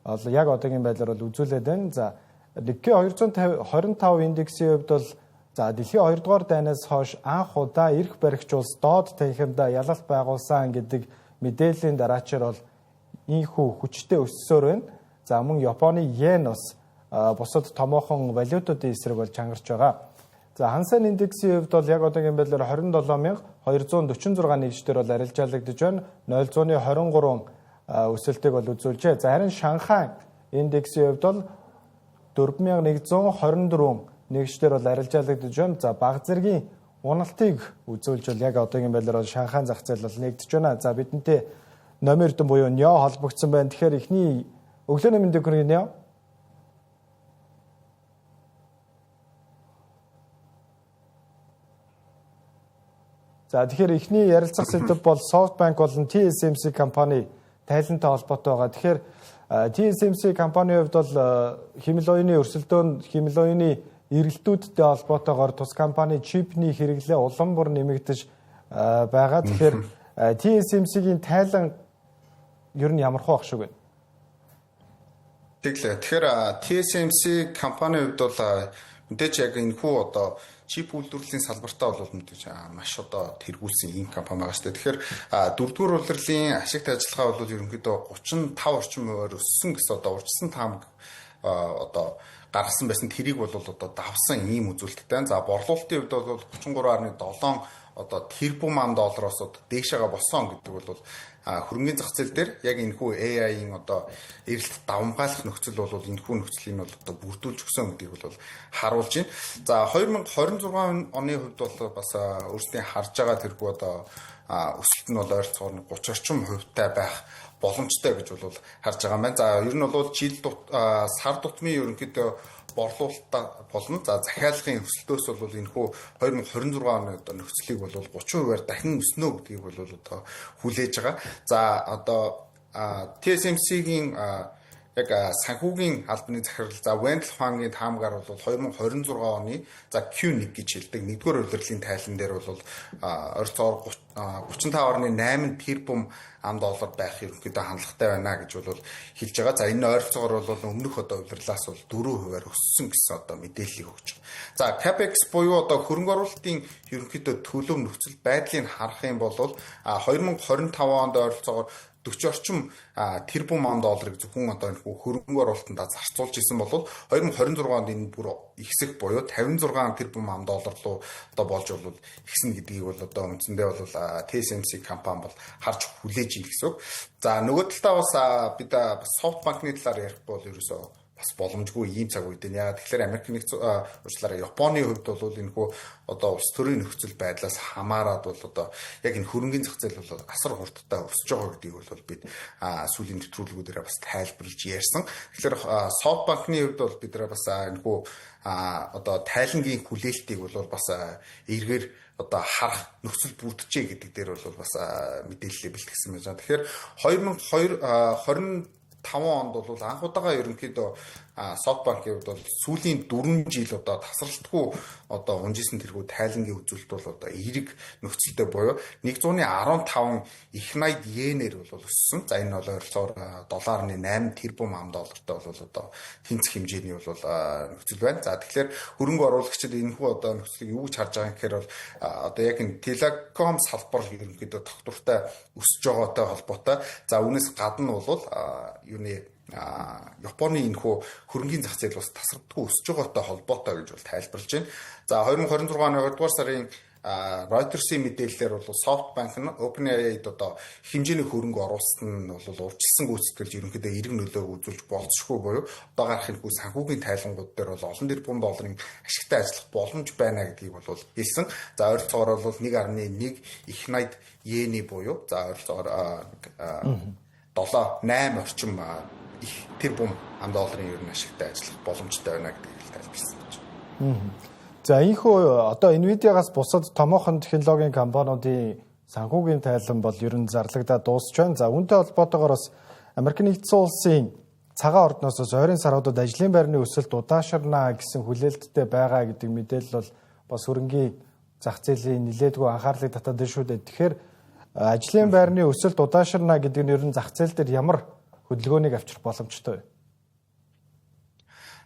бол яг одоогийн байдлаар бол үзүүлээд байна. За, Nikkei 225 индексийн хувьд бол за дэлхийн 2 дугаар дайнаас хойш анх удаа эрх баригч улс доод танхимдаа ялалт байгуулсан гэдэг мэдээллийн дараачаар бол ийхүү хүчтэй өссөөр байна. За, мөн Японы йен бас бусад томоохон валютуудын эсрэг бол чангарч байгаа. За, Хансен индексийн хувьд бол яг одоогийн байдлаар 27246 нэгж дээр бол арилжаалагдаж байна. 0.23 өсөлтийг бол үзүүлжээ. За, харин Шанхай индексийн хувьд бол 4124 нэгж дээр бол арилжаалагдаж байна. За, баг зэргийн уналтыг үзүүлж бол яг одоогийн байдлаар бол Шанхай зах зээл бол нэгдэж байна. За, бидэнтэй Номын Эрдэм буюу Нё холбогдсон байна. Тэгэхээр эхний өглөөний мэндийг хүргэе, Нё. За, тэгэхээр эхний ярилцах сэдэв бол SoftBank болон TSMC компани тайлантай холбоотой байгаа. Тэгэхээр TSMC компанийн хувьд бол хиймэл оюуны өрсөлдөөн, хиймэл оюуны эрэлтүүдтэй холбоотойгоор тус компани чипний хэрэглээ улам бүр нэмэгдэж байгаа. Тэгэхээр TSMC-гийн тайлан ер нь ямар хөө ах шиг байна? Тэглээ. Тэгэхээр TSMC компанийн хувьд бол мэдээж яг энэ хүү одоо чип үйлдвэрлэлийн салбартаа бол мэдээж маш одоо тэргүүлсэн ийм компани байгаа шүү дээ. Тэгэхээр дөрөвдүгээр улирлын ашигт ажиллагаа бол ерөнхийдөө 35 орчим хувиар өссөн гэсэн одоо урьдчилсан таамаг одоо гаргасан байсан, тэрийг бол одоо давсан ийм үзүүлэлттэй. За, борлуулалтын хувьд бол 33.7 одоо тэрбум ам доллароос одоо дээшээгээ болсон гэдэг бол хөрөнгөний зах зээл дээр яг энэхүү AI-ийн одоо эрэлт давамгайлах нөхцөл бол энэхүү нөхцөлийг бол одоо бүрдүүлж өгсөн гэдгийг бол харуулж байна. За, 2026 оны хувьд бол бас өөрсдийн харж байгаа тэрхүү одоо өсөлт нь бол ойролцоогоор 30 орчим хувьтай байх боломжтой гэж бол харж байгаа юм байна. За, ер нь бол жил сар тутмын ерөнхийдөө борлуулалтаа болон за захиалгын өсөлтөөс бол энэхүү 2026 оны одоо нөхцөлийг бол 30%-аар дахин өснө гэдгийг бол одоо хүлээж байгаа. За, одоо TSMC-гийн яг санхүүгийн албаны захирал за Wendell Huang-ийн таамгаар бол 2026 оны за Q1 гэж хэлдэг нэгдүгээр улирлын тайлан дээр бол ойролцоогоор 35.8 тэрбум ам доллар байх ерөнхийдөө хандлагатай байна гэж бол хэлж байгаа. За, энэ ойролцоогоор бол өмнөх одоо улирлаас бол 4%-аар өссөн гэсэн одоо мэдээллийг өгч байгаа. За, Capex буюу одоо хөрөнгө оруулалтын ерөнхийдөө төлөв нөхцөл байдлыг харах юм бол 2025 онд ойролцоогоор 40 орчим тэрбум ам долларыг зөвхөн одоо энэ хөрөнгө оруулалтанд зарцуулж исэн бол 2026 онд энэ бүр ихсэх буюу 56 тэрбум ам доллар руу одоо болж бол ихснэ гэдгийг бол одоо үндсэндээ бол TSMC компани бол харж хүлээж ийн гэсэн үг. За, нөгөө талдаа бас бид SoftBank-ны талаар ярихгүй бол ерөөсөө бас боломжгүй ийм цаг үед байна. Яагаад тэгэхээр Америк нэгдсэн уучлаарай, Японы хувьд бол энэхүү одоо улс төрийн нөхцөл байдлаас хамаарат бол одоо яг энэ хөрөнгөний зах зээл бол асар хурдтай өсөж байгаа гэдгийг бол бид сүүлийн нэвтрүүлгүүдээр бас тайлбарлаж ярьсан. Тэгэхээр SoftBank-ны хувьд бол бид нар бас энэхүү одоо тайлангийн хүлээлтийг бол бас эргээр одоо харах нөхцөл бүрджээ гэдэг дээр бол бас мэдээлэлээ бэлтгэсэн байж байгаа. Тэгэхээр 2025 онд бол анх удаага ерөнхийдөө SoftBank-ийн хувьд бол сүүлийн 4 жил одоо тасралтгүй одоо унжсэн тэрхүү тайлангийн үзүүлэлт бол одоо эерэг нөхцөлтэй буюу 115 их 80 йенээр бол өссөн. За, энэ бол ойролцоогоор долларны 8 тэрбум ам доллартай бол одоо тэнцэх хэмжээний бол нөхцөл байна. За, тэгэхээр хөрөнгө оруулагчид энэхүү одоо нөхцөлийг юу гэж харж байгаа юм гэхээр бол одоо яг энэ телеком салбар ерөнхийдөө тогтвортой өсөж байгаатай холбоотой. За, үүнээс гадна бол юуны Японы энэхүү хөрөнгийн зах зээл бас тасралтгүй өсөж байгаатай холбоотой гэж бол тайлбарлаж байна. За, 2026 оны 20 дугаар сарын Reuters-ийн мэдээлэлээр бол SoftBank нь OpenAI-д одоо хэмжээний хөрөнгө оруулсан нь бол урьдчилсан гүйцэтгэлж ерөнхийдөө эерэг нөлөөг үзүүлж болзошгүй буюу одоо гарах энэхүү санхүүгийн тайлангууд дээр бол олон тэрбум долларын ашигтай ажиллах боломж байна гэдгийг бол хэлсэн. За, ойролцоогоор бол 1.1 их 80 йений буюу за ойролцоогоор 7 8 орчим их тэрбум ам долларын ер нь ашигтай ажиллах боломжтой байна гэдгийг тайлбарласан гэж. За, энэхүү одоо Nvidia-гаас бусад томоохон технологийн компаниудын санхүүгийн тайлан бол ер нь зарлагдаад дуусч байна. За, үүнтэй холбоотойгоор бас Америк нэгдсэн улсын цагаан ордноос бас ойрын саруудад ажлын байрны өсөлт удаашарна гэсэн хүлээлттэй байгаа гэдэг мэдээлэл бол бас хөрөнгийн зах зээлийн нэлээдгүй анхаарлыг татаад байна шүү дээ. Тэгэхээр ажлын байрны өсөлт удаашарна гэдэг нь ер нь зах зээл дээр ямар хөдөлгөөнийг авчрах боломжтой вэ?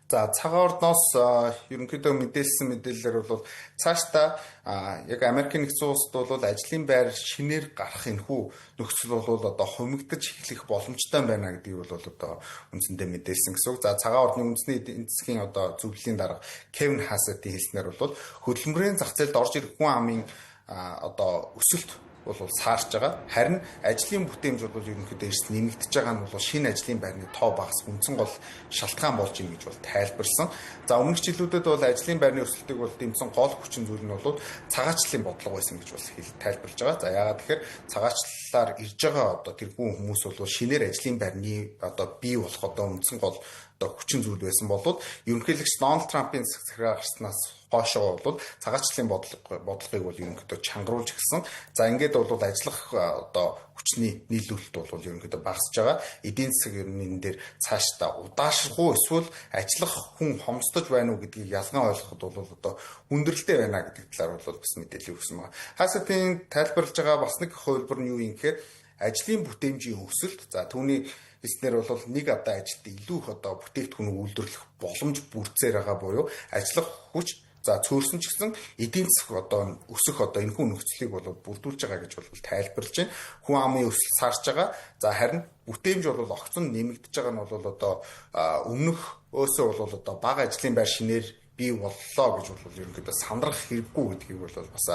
За, цагаан ордноос ерөнхийдөө мэдээлсэн мэдээлэлээр бол цаашдаа яг Америкийн нэгдсэн улсад бол ажлын байр шинээр гарах энэхүү нөхцөл бол одоо хумигдаж эхлэх боломжтой байна гэдгийг бол одоо үндсэндээ мэдээлсэн гэсэн үг. За, цагаан ордны үндэсний эдийн засгийн одоо зөвлөлийн дарга Кевин Хасетийн хэлснээр бол хөдөлмөрийн зах зээлд орж ирэх хүн амын одоо өсөлт бол саарч байгаа. Харин ажлын бүтээмж бол ерөнхийдөө эрс нэмэгдэж байгаа нь бол шинэ ажлын байрны тоо багасах үндсэн гол шалтгаан болж байна гэж бол тайлбарлсан. За, өмнөх жилүүдэд бол ажлын байрны өсөлтийг бол дэмжсэн гол хүчин зүйл нь бол цагаачлалын бодлого байсан гэж бол тайлбарлаж байгаа. За, яагаад тэгэхээр цагаачлалаар ирж байгаа одоо тэрхүү хүмүүс бол шинээр ажлын байрны одоо бий болох одоо үндсэн гол одоо хүчин зүйл байсан болоод ерөнхийлөгч Дональд Трампын захиргаа гарснаас хойшоо бол цагаачлалын бодлогыг бол ерөнхийдөө чангаруулж эхэлсэн. За, ингээд бол ажиллах одоо хүчний нийлүүлэлт бол ерөнхийдөө багасж байгаа. Эдийн засаг ер нь энэ дээр цаашдаа удаашрах уу эсвэл ажиллах хүн хомсдож байна уу гэдгийг ялган ойлгоход бол одоо хүндрэлтэй байна гэдэг талаар бол бас мэдээлэл өгсөн байна. Хасатын тайлбарлаж байгаа бас нэг хувилбар нь юу юм гэхээр ажлын бүтээмжийн өсөлт. За, түүний хэлснээр бол нэг одоо ажилд илүү их одоо бүтээгдэхүүн үйлдвэрлэх боломж бүрдсээр байгаа буюу ажиллах хүч за цөөрсөн ч гэсэн эдийн засаг одоо өсөх одоо энэхүү нөхцөлийг бол бүрдүүлж байгаа гэж бол тайлбарлаж байна. Хүн амын өсөлт саарч байгаа. За, харин бүтээмж бол огцон нэмэгдэж байгаа нь бол одоо өмнөх өөсөө бол одоо бага ажлын байр шинээр бий боллоо гэж бол ерөнхийдөө сандрах хэрэггүй гэдгийг бол бас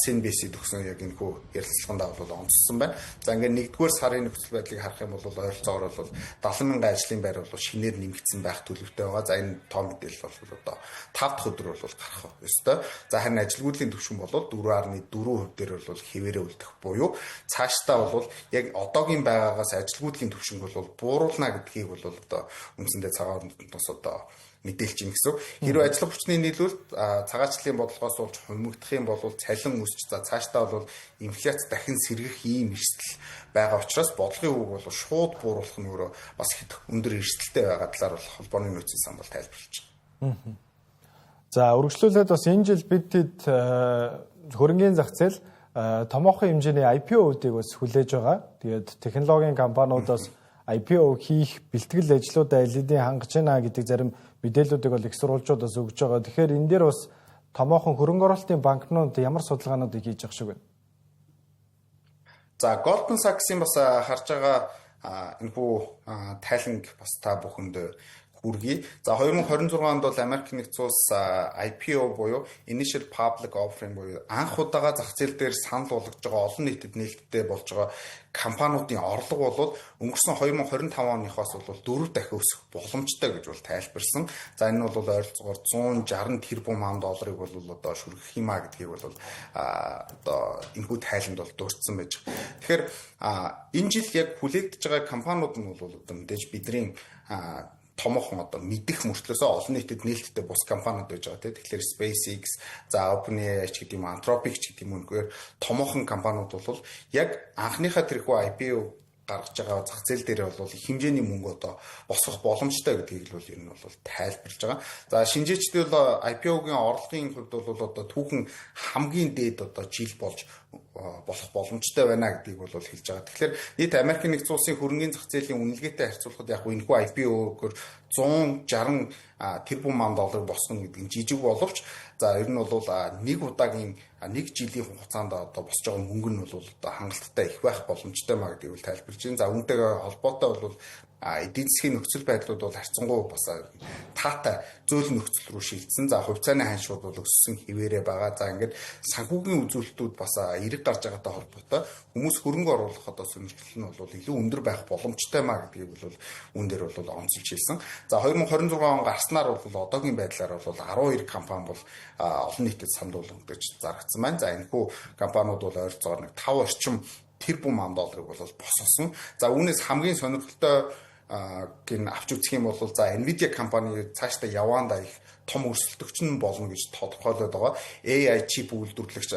CNBC төгсөн яг энэхүү ярилцлагандаа бол онцлсон байна. За, ингээд нэгдүгээр сарын нөхцөл байдлыг харах юм бол ойролцоогоор бол 70 мянган ажлын байр бол шинээр нэмэгдсэн байх төлөвтэй байгаа. За, энэ тоо мэдээлэл бол одоо 5 дахь өдөр бол гарах ёстой. За, харин ажилгүйдлийн түвшин бол 4.4% дээр бол хэвээрээ үлдэх буюу цаашдаа бол яг одоогийн байгаагаас ажилгүйдлийн түвшинг бол бууруулна гэдгийг бол одоо үндсэндээ цагаан ордоос одоо мэдээлж ин гэсэн. Хэрвээ ажиллах хүчний нийлүүлэлт цагаачлалын бодлогоос болж хумигдах юм бол цалин өсч, за цаашдаа бол инфляц дахин сэргэх ийм эрсдэл байгаа учраас бодлогын үг бол шууд бууруулах нь өөрөө бас хэд өндөр эрсдэлтэй байгаа талаар бол холбооны нөөцийн сан бол тайлбарлаж байна. За, үргэлжлүүлээд бас энэ жил бид тэд хөрөнгийн зах зээл томоохон хэмжээний IPO-уудыг бас хүлээж байгаа. Тэгээд технологийн компаниудаас IPO хийх бэлтгэл ажлуудаа аль хэдийн хангаж байна гэдэг зарим мэдээллүүдийг бол их сурвалжуудаас өгж байгаа. Тэгэхээр энэ дээр бас томоохон хөрөнгө оруулалтын банкнууд ямар судалгаануудыг хийж байгаа шиг байна? За, Goldman Sachs-ийн бас харж байгаа энэхүү тайланг бас та бүхэнд хүргэе. За, 2026 онд бол Америк нэгдсэн улс IPO буюу Initial Public Offering буюу анх удаага зах зээл дээр санал болгож байгаа олон нийтэд нээлттэй болж байгаа компаниудын орлого бол өнгөрсөн 2025 оныхоос бол 4 дахин өсөх боломжтой гэж бол тайлбарсан. За, энэ нь бол ойролцоогоор 160 тэрбум ам долларыг бол одоо шүргэх юм а гэдгийг бол одоо энэхүү тайланд бол дурдсан байж байгаа. Тэгэхээр энэ жил яг хүлээгдэж байгаа компаниуд нь бол одоо мэдээж бидний томоохон одоо мэдэх мөртлөөсөө олон нийтэд нээлттэй бус компаниуд байж байгаа, тийм. Тэгэхээр SpaceX, за OpenAI ч гэдэг юм, Anthropic ч гэдэг юм, үнэхээр томоохон компаниуд бол яг анхныхаа тэрхүү IPO гаргаж байгаа зах зээл дээр бол их хэмжээний мөнгө одоо босгох боломжтой гэдгийг л бол ер нь бол тайлбарлаж байгаа. За, шинжээчдээ бол IPO-гийн орлогын хувьд бол одоо түүхэн хамгийн дээд одоо жил болж болох боломжтой байна гэдгийг бол хэлж байгаа. Тэгэхээр нийт Америкийн нэгдсэн улсын хөрөнгийн зах зээлийн үнэлгээтэй харьцуулахад яг энэхүү IPO-гоор 160 тэрбум ам доллар босгоно гэдэг нь жижиг боловч, за, ер нь бол нэг удаагийн нэг жилийн хугацаанд одоо босч байгаа мөнгө нь бол одоо хангалттай их байх боломжтой маа гэдгийг бол тайлбарлаж байна. За, үүнтэйгээ холбоотой бол эдийн засгийн нөхцөл байдлууд бол харьцангуй бас таатай зөөлөн нөхцөл рүү шилжсэн. За, хувьцааны ханшууд бол өссөн хэвээрээ байгаа. За, ингээд санхүүгийн үзүүлэлтүүд бас эерэг гарч байгаатай холбоотой хүмүүс хөрөнгө оруулах одоо сонирхол нь бол илүү өндөр байх боломжтой маа гэдгийг бол үүн дээр бол онцолж хэлсэн. За, 2026 он гарснаар бол одоогийн байдлаар бол 12 компани бол олон нийтэд санал болгогдож зарагдсан байна. За, энэхүү компаниуд бол ойролцоогоор нэг 5 орчим тэрбум ам долларыг бол босгосон. За, үүнээс хамгийн сонирхолтой гин авч үзэх юм бол, за, Nvidia компани цаашдаа яваандаа их том өрсөлдөгч нь болно гэж тодорхойлоод байгаа. AI чип үйлдвэрлэгч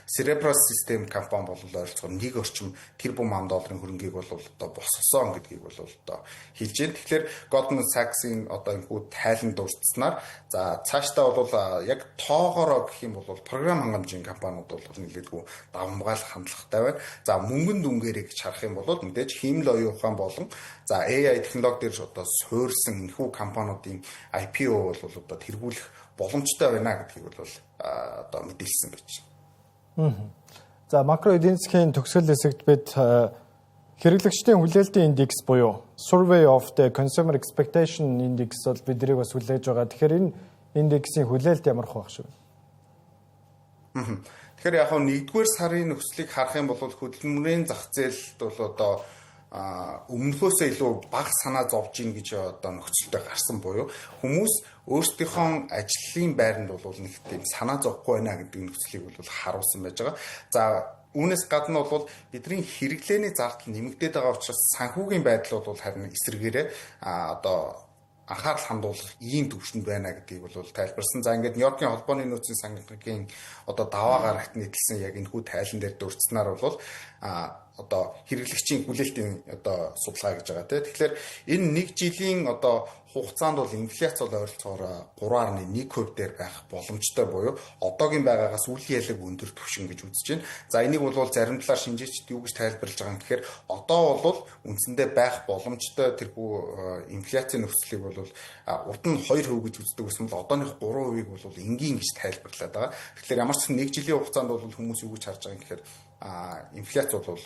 Cerebras System компани бол ойролцоогоор 1 орчим тэрбум ам долларын хөрөнгийг бол одоо босгосон гэдгийг бол одоо хэлж байна. Тэгэхээр Goldman Sachs-ийн одоо энэхүү тайлан дурдсанаар, за, цаашдаа бол яг тоогоороо гэх юм бол програм хангамжийн компаниуд бол нэлээдгүй давамгайлах хандлагатай байна. За, мөнгөн дүнгээрээ гэж харах юм бол мэдээж хиймэл оюун ухаан болон, за, AI технологи дээр одоо суурьсан энэхүү компаниудын IPO бол одоо тэргүүлэх боломжтой байна гэдгийг бол одоо мэдээлсэн байж байна. За, макро эдийн засгийн төгсгөл хэсэгт бид хэрэглэгчдийн хүлээлтийн индекс буюу Survey of the Consumer Expectation Index бол биднийг бас хүлээж байгаа. Тэгэхээр энэ индексийн хүлээлт ямар байх шиг вэ? Тэгэхээр яг нэгдүгээр сарын нөхцөлийг харах юм бол хөдөлмөрийн зах зээлд бол одоо өмнөхөөсөө илүү бага санаа зовж ийн гэж одоо нөхцөлтэй гарсан буюу хүмүүс өөрсдийнхөө ажлын байранд бол нэг тийм санаа зовхгүй байна гэдэг нөхцөлийг бол харуулсан байж байгаа. За, үүнээс гадна бол бидний хэрэглээний зардал нэмэгдээд байгаа учраас санхүүгийн байдал бол харин эсрэгээрээ одоо анхаарал хандуулах ийм төвшөнд байна гэдгийг бол тайлбарсан. За, ингээд Нью-Йоркийн холбооны нөөцийн сангийн одоо даваа гарагт нийтлсэн яг энэхүү тайлан дээр дурдсанаар бол одоо хэрэглэгчийн хүлээлтийн одоо судалгаа гэж байгаа, тийм. Тэгэхээр энэ нэг жилийн одоо хугацаанд бол инфляц бол ойролцоогоор 3.1% дээр байх боломжтой буюу одоогийн байгаагаас үл ялаг өндөр түвшин гэж үзэж байна. За, энийг бол зарим талаар шинжээчид юу гэж тайлбарлаж байгаа юм гэхээр одоо бол үндсэндээ байх боломжтой тэрхүү инфляцийн нөхцөлийг бол урд нь 2% гэж үздэг байсан бол одооных 3%-ийг бол энгийн гэж тайлбарлаад байгаа. Тэгэхээр ямар ч нэг жилийн хугацаанд бол хүмүүс юу гэж харж байгаа юм гэхээр инфляц бол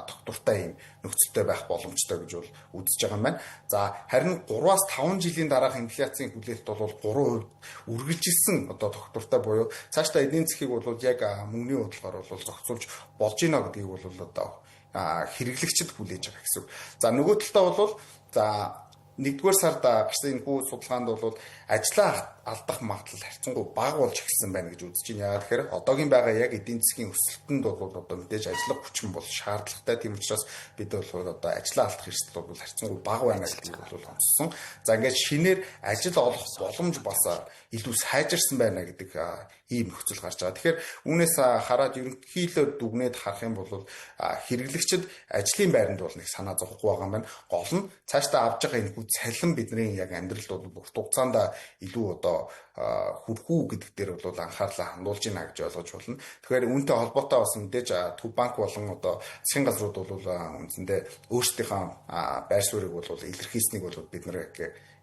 тогтвортой юм нөхцөлтэй байх боломжтой гэж бол үзэж байгаа юм байна. За, харин 3-аас 5 жилийн дараах инфляцийн хүлээлт бол 3% үргэлжилсэн одоо тогтвортой буюу цаашдаа эдийн засгийг бол яг мөнгөний бодлогоор бол зохицуулж болж гинэ гэдгийг бол одоо хэрэглэгчид хүлээж байгаа гэсэн үг. За, нөгөө талдаа бол, за, нэгдүгээр сард гарсан энэхүү судалгаанд бол ажлаа алдах магадлал харьцангуй бага болж эхэлсэн байна гэж үзэж байна. Яагаад гэхээр одоогийн байгаа яг эдийн засгийн өсөлтөнд бол одоо мэдээж ажиллах хүчин бол шаардлагатай. Тийм учраас бид бол одоо ажлаа алдах эрсдэл бол харьцангуй бага байна гэдгийг бол онцсон. За, ингээд шинээр ажил олох боломж бас илүү сайжирсан байна гэдэг ийм нөхцөл гарч байгаа. Тэгэхээр үүнээс хараад ерөнхийдөө дүгнээд харах юм бол хэрэглэгчид ажлын байранд бол нэг санаа зовхгүй байгаа юм байна. Гол нь цаашдаа авж байгаа энэхүү цалин бидний яг амьдралд бол урт хугацаанд илүү одоо хүрэх үү гэдэг дээр бол анхаарлаа хандуулж байна гэж ойлгож байна. Тэгэхээр үүнтэй холбоотой бас мэдээж Төв банк болон одоо засгийн газрууд бол үндсэндээ өөрсдийнхөө байр суурийг бол илэрхийлснийг бол бид нар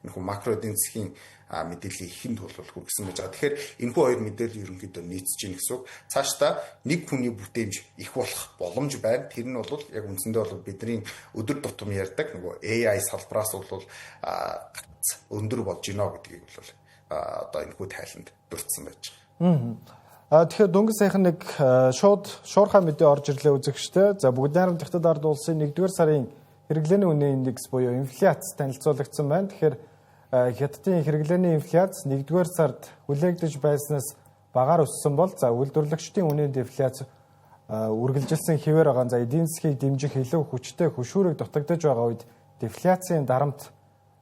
энэхүү макро эдийн засгийн мэдээллийн ихэнд бол хүргэсэн байж байгаа. Тэгэхээр энэхүү хоёр мэдээлэл ерөнхийдөө нийцэж гин гэсэн үг. Цаашдаа нэг хүний бүтээмж их болох боломж байна. Тэр нь бол яг үндсэндээ бол бидний өдөр тутам ярьдаг нөгөө AI салбараас бол өндөр болж гинэ гэдгийг бол одоо энэхүү тайланд дурдсан байж байгаа. Тэгэхээр дөнгөж саяхан нэг шууд шуурхай мэдээ орж ирлээ үзэгчтэй. За, Бүгд Найрамдах Хятад Ард Улсын 1-р сарын хэрэглээний үнийн индекс буюу инфляц танилцуулагдсан байна. Тэгэхээр Хятадын хэрэглээний инфляц 1-р сард хүлээгдэж байснаас багаар өссөн бол, за, үйлдвэрлэгчдийн үнийн дефляц үргэлжилсэн хэвээр байгаа. За, эдийн засгийг дэмжих илүү хүчтэй хөшүүрэг дутагдаж байгаа үед дефляцийн дарамт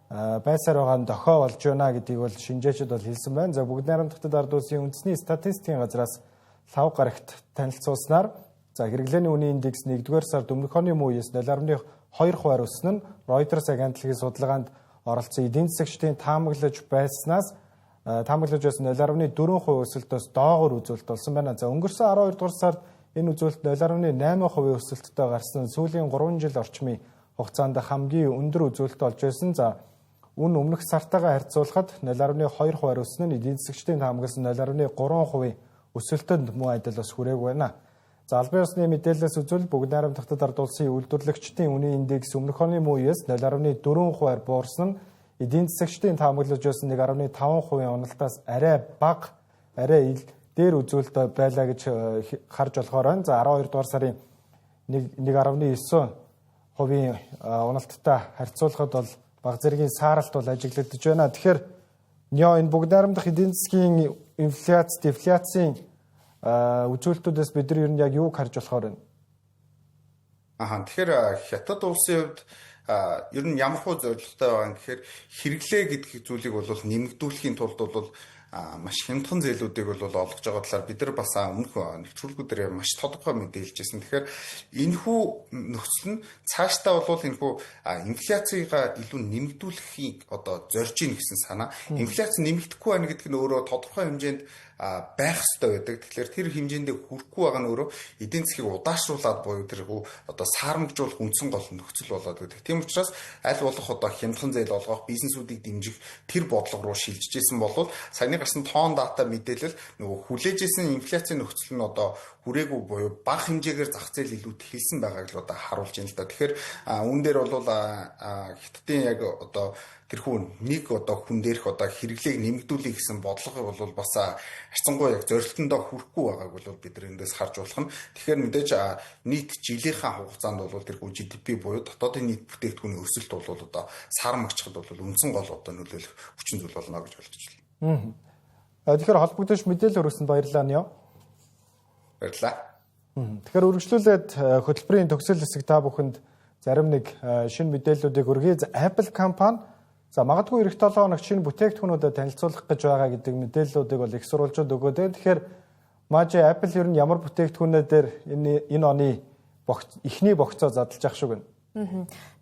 байсаар байгаа нь дохио болж байна гэдгийг бол шинжээчид бол хэлсэн байна. За, Бүгд Найрамдах Хятад Ард Улсын үндэсний статистикийн газраас лав гарагт танилцуулснаар, за, хэрэглээний үнийн индекс 1-р сард өмнөх оны мөн үеэс 0.2 хувиар өссөн нь Reuters агентлагийн судалгаанд оролцсон эдийн засагчдын таамаглаж байсан 0.4% өсөлтөөс доогуур үзүүлэлт болсон байна. За, өнгөрсөн 12 дугаар сард энэ үзүүлэлт 0.8% өсөлттэй гарсан, сүүлийн 3 жил орчмын хугацаанд хамгийн өндөр үзүүлэлт болж байсан. За, үн өмнөх сартайгаа харьцуулахад 0.2 хувиар өссөн нь эдийн засагчдын таамагласан 0.3% өсөлтөнд мөн адил бас хүрээгүй байна. За, албан ёсны мэдээлэлээс үзвэл, Бүгд Найрамдах Хятад Ард Улсын үйлдвэрлэгчдийн үнийн индекс өмнөх оны мөн үеэс 0.4 хувиар буурсан нь эдийн засагчдын таамаглаж байсан 1.5% уналтаас арай бага, арай дээр үзүүлэлт байлаа гэж харж болохоор байна. За, 12 дугаар сарын 1.9 хувийн уналттай харьцуулахад бол баг зэргийн сааралт бол ажиглагдаж байна. Тэгэхээр нё энэ Бүгд Найрамдах эдийн засгийн инфляц, дефляцийн үзүүлэлтүүдээс бид нар ер нь яг юуг харж болохоор байна? Тэгэхээр Хятад улсын хувьд ер нь ямар хуу зорилготой байгаа юм гэхээр хэрэглээ гэдэг зүйлийг бол нэмэгдүүлэхийн тулд бол маш хямдхан зээлүүдийг бол олгож байгаа талаар бид нар бас өмнөх нэвтрүүлгүүдээр маш тодорхой мэдээлжсэн. Тэгэхээр энэхүү нөхцөл нь цаашдаа бол энэхүү инфляцийга илүү нэмэгдүүлэхийг одоо зорж ийн гэсэн санаа. Инфляц нэмэгдэхгүй байна гэдэг нь өөрөө тодорхой хэмжээнд байх ёстой байдаг. Тэгэхээр тэр хэмжээндээ хүрэхгүй байгаа нь өөрөө эдийн засгийг удаашруулад буюу тэр одоо саарамжуулах үндсэн гол нөхцөл болоод байдаг. Тийм учраас аль болох одоо хямдхан зээл олгох, бизнесүүдийг дэмжих тэр бодлого руу шилжижсэн бол саяны гарсан тоон дата мэдээлэл нөгөө хүлээжсэн инфляцийн нөхцөл нь одоо хүрээгүй буюу бага хэмжээгээр зах зээл илүү тэлсэн байгааг л одоо харуулж байна л да. Тэгэхээр үүн дээр бол Хятадын яг одоо тэрхүү нэг одоо хүн дээрх одоо хэрэглээг нэмэгдүүлэе гэсэн бодлого бол бас харьцангуй яг зорилтондоо хүрэхгүй байгааг бол бид нар эндээс харж болох нь. Тэгэхээр мэдээж нийт жилийнхаа хугацаанд бол тэрхүү GDP буюу дотоодын нийт бүтээгдэхүүний өсөлт бол одоо сармагчхад бол үндсэн гол одоо нөлөөлөх хүчин зүйл болно гэж ойлгож байна. Тэгэхээр холбогдож мэдээлэл өргөсөнд баярлалаа, Нио. Баярлалаа. Тэгэхээр үргэлжлүүлээд хөтөлбөрийн төгсгөл хэсэг та бүхэнд зарим нэг шинэ мэдээллүүдийг өргөе. Apple компани, за, магадгүй ирэх 7 хоногт шинэ бүтээгдэхүүнүүдэд танилцуулах гэж байгаа гэдэг мэдээллүүдийг бол их сурвалжууд өгөөд байна. Тэгэхээр Мажи, Apple ер нь ямар бүтээгдэхүүнүүдээр энэ оны эхний богцоо задлж ах шиг байна?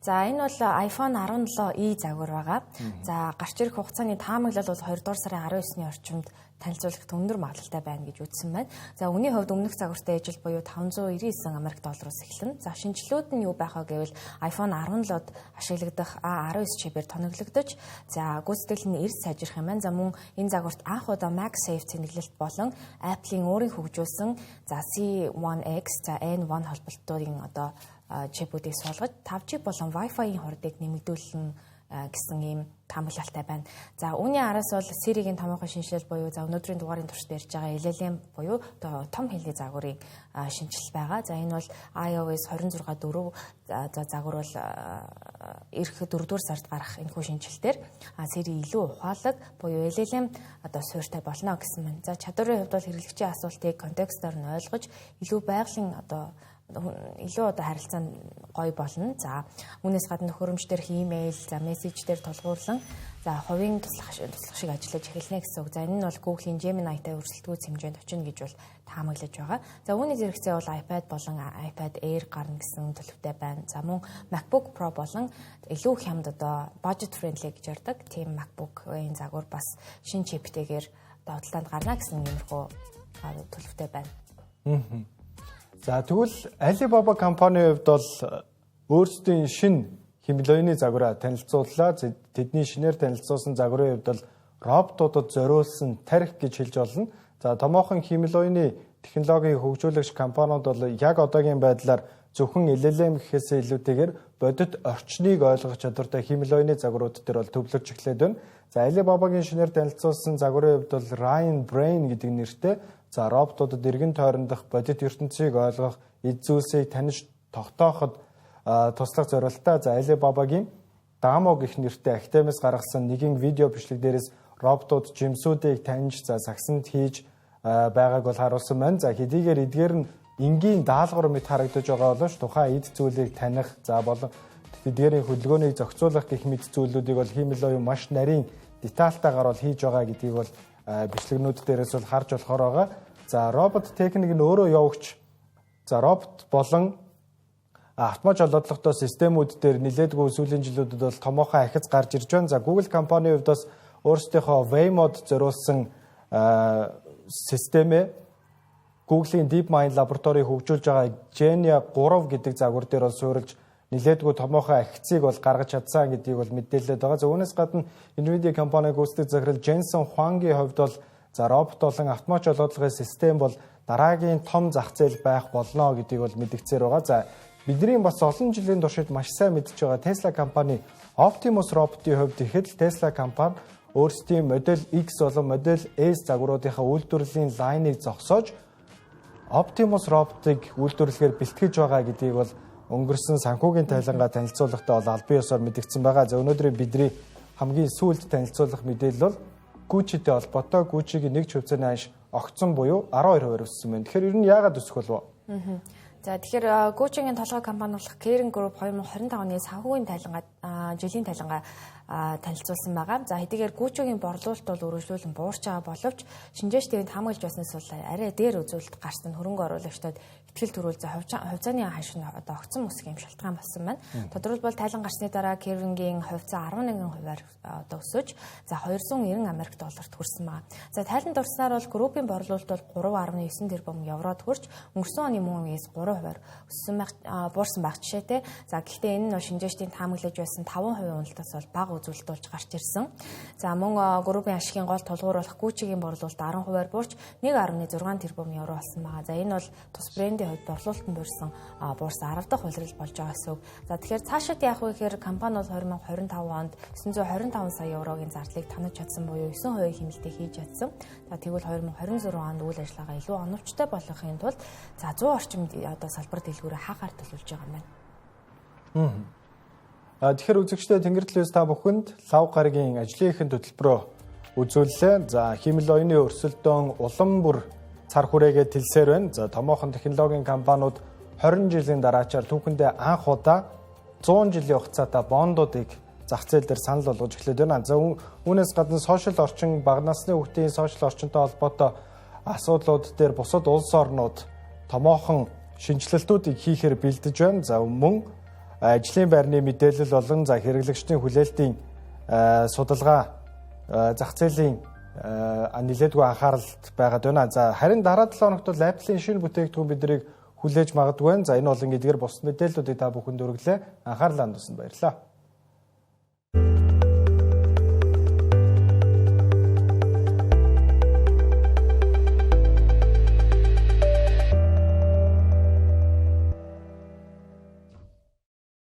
За, энэ бол iPhone 17e загвар байгаа. За, гарч ирэх хугацааны таамаглал бол 2 дугаар сарын 19-ны орчимд танилцуулахад өндөр магадлалтай байна гэж үзсэн байна. За, үнийн хувьд өмнөх загвартай ижил буюу 599 Америк доллароос эхэлнэ. За, шинэчлэлүүд нь юу байх вэ гэвэл iPhone 17-д ашиглагдах A19 чипээр тоноглогдож, за, гүйцэтгэл нь эрс сайжрах юм байна. За, мөн энэ загварт анх удаа MagSafe цэнэглэлт болон Apple-ийн өөрийн хөгжүүлсэн, за, C1X, за, N1 холболтуудын одоо чипүүдийг суулгаж 5G болон Wi-Fi-ийн хурдыг нэмэгдүүлэн гэсэн ийм таамаглалтай байна. За, үүний араас бол Siri-гийн томоохон шинэчлэл буюу, за, өнөөдрийн дугаарын туршид ярьж байгаа LLM буюу одоо том хэлний загварын шинэчлэл байгаа. За, энэ бол iOS 26.4, за, загвар бол ирэх 4-р сард гарах энэхүү шинэчлэлтээр Siri илүү ухаалаг буюу LLM одоо суурьтай болно гэсэн байна. За, чадварын хувьд бол хэрэглэгчийн асуултыг контекстоор нь ойлгож илүү байгалийн одоо илүү одоо харилцаа нь гоё болно. За, үүнээс гадна төхөөрөмж дээрх имэйл, за, мессеж дээр тулгуурлан, за, хувийн туслах шиг ажиллаж эхэлнэ гэсэн үг. За, энэ нь бол Google-ийн Gemini-тай өрсөлдөхүйц хэмжээнд очино гэж бол таамаглаж байгаа. За, үүний зэрэгцээ бол iPad болон iPad Air гарна гэсэн төлөвтэй байна. За, мөн MacBook Pro болон илүү хямд одоо budget friendly гэж ярьдаг тийм MacBook-ийн загвар бас шинэ чиптэйгээр одоо худалдаанд гарна гэсэн иймэрхүү төлөвтэй байна. За, тэгвэл Alibaba компанийн хувьд бол өөрсдийн шинэ хиймэл оюуны загвараа танилцууллаа. Тэдний шинээр танилцуулсан загварын хувьд бол роботуудад зориулсан тарих гэж хэлж болно. За томоохон хиймэл оюуны технологийн хөгжүүлэгч компаниуд бол яг одоогийн байдлаар зөвхөн LLM гэхээсээ илүүтэйгээр бодит орчныг ойлгох чадвартай хиймэл оюуны загварууд дээр бол төвлөрч эхлээд байна. За Alibaba-гийн шинээр танилцуулсан загварын хувьд бол Ryan Brain гэдэг нэртэй за роботуудад эргэн тойрондох бодит ертөнцийг ойлгох, эд зүйлсийг таних тогтооход туслах зорилттой. За Alibaba-гийн Damo гэх нэртэй академиас гаргасан нэгэн видео бичлэг дээрээс роботууд жимсүүдийг таньж за сагсанд хийж байгааг бол харуулсан байна. За хэдийгээр эдгээр нь энгийн даалгавар мэт харагдаж байгаа боловч тухайн эд зүйлийг таних за болон тэдгээрийн хөдөлгөөнийг зохицуулах гэх мэт зүйлүүдийг бол хиймэл оюун маш нарийн детальтайгаар бол хийж байгаа гэдгийг бол бичлэгнүүд дээрээс бол харж болохоор байгаа. За робот техник нь өөрөө явагч за робот болон автомат жолоодлоготой системүүд дээр нэлээдгүй сүүлийн жилүүдэд бол томоохон ахиц гарч ирж байна. За Google компанийн хувьд бас өөрсдийнхөө Waymo-д зориулсан системээ Google-ийн DeepMind лабораторийг хөгжүүлж байгаа Genia 3 гэдэг загвар дээр бол суурилж нэлээдгүй томоохон ахицыг бол гаргаж чадсан гэдгийг бол мэдээлээд байгаа. За үүнээс гадна Nvidia компанийн гүйцэтгэх захирал Jensen Huang-ийн хувьд бол за робот болон автомат жолоодлогын систем бол дараагийн том зах зээл байх болно гэдгийг бол мэдгдсээр байгаа. За бидний бас олон жилийн туршид маш сайн мэдж байгаа Tesla компани Optimus роботын хувьд ихэд л Tesla компани өөрсдийн Model X болон Model S загваруудынхаа үйлдвэрлэлийн лайныг зогсоож Optimus роботыг үйлдвэрлэхээр бэлтгэж байгаа гэдгийг бол өнгөрсөн санхүүгийн тайлангаа танилцуулахдаа бол албан ёсоор мэдгдсэн байгаа. За өнөөдрийн бидний хамгийн сүүлд танилцуулах мэдээлэл бол Gucci-тэй холбоотой Gucci-гийн нэг хувьцааны ханш огцон буюу 12% өссөн байна. Тэгэхээр ер нь яагаад өсөх болов? За тэгэхээр Gucci-гийн толгой компани болох Kering Group 2025 оны санхүүгийн тайлангаа жилийн тайлангаа танилцуулсан байгаа. За хэдийгээр Gucci-гийн борлуулалт бол үргэлжлүүлэн буурч байгаа боловч шинжээч дэвэнд хамгаалж байснаас бол арай дээр үзүүлэлт гарсан хөрөнгө оруулагчдад итгэл төрүүл за хувьцааны ханш нь одоо огцон өсөх юм шалтгаан болсон байна. Тодорхойлбол тайлан гарсны дараа Kering-ийн хувьцаа 11%-аар одоо өсөж за 290 Америк долларт хүрсэн байна. За тайлан дурснаар бол группийн борлуулалт бол 3.9 тэрбум еврод хүрч өнгөрсөн оны мөн үеэс 3%-аар өссөн байх буурсан байх жишээтэй. За гэхдээ энэ нь шинжээчдийн таамаглаж байсан 5% уналтаас бол бага үзүүлэлт болж гарч ирсэн. За мөн группийн ашигын гол тулгуур болох Gucci-гийн борлуулалт 10%-аар буурч 1.6 тэрбум евро болсон байгаа. За энэ бол тус брендийн хувьд борлуулалт нь буурсан 10 дахь улирал болж байгаа гэсэн үг. За тэгэхээр цаашид яах вэ гэхээр компани бол 2025 онд 925 сая еврогийн зардлыг танаж чадсан буюу 9% хэмнэлтийг хийж чадсан. За тэгвэл 2026 онд үйл ажиллагаа илүү оновчтой болгохын тулд за 100 орчим одоо салбар дэлгүүрээ хаагаар төлөвлөж байгаа юм байна. Тэгэхээр үзэгчдээ Тэнгэр телевиз та бүхэнд лав гарагийн ажлын эхэнд хөтөлбөрөө үзүүллээ. За хиймэл оюуны өрсөлдөөн улам бүр цар хүрээгээ тэлсээр байна. За томоохон технологийн компаниуд 20 жилийн дараачаар түүхэндээ анх удаа 100 жилийн хугацаатай бондуудыг зах зээл дээр санал болгож эхлээд байна. За үүнээс гадна сошиал орчин, бага насны хүүхдийн сошиал орчинтой холбоотой асуудлууд дээр бусад улс орнууд томоохон шинэчлэлтүүдийг хийхээр бэлдэж байна. За мөн ажлын байрны мэдээлэл болон за хэрэглэгчдийн хүлээлтийн судалгаа зах зээлийн нэлээдгүй анхааралд байгаад байна. За харин дараа 7 хоногт бол Apple-ийн шинэ бүтээгдэхүүн биднийг хүлээж магадгүй байна. За энэ болон эдгээр бусад мэдээллүүдийг та бүхэнд хүргэлээ. Анхаарлаа хандуулсанд баярлалаа.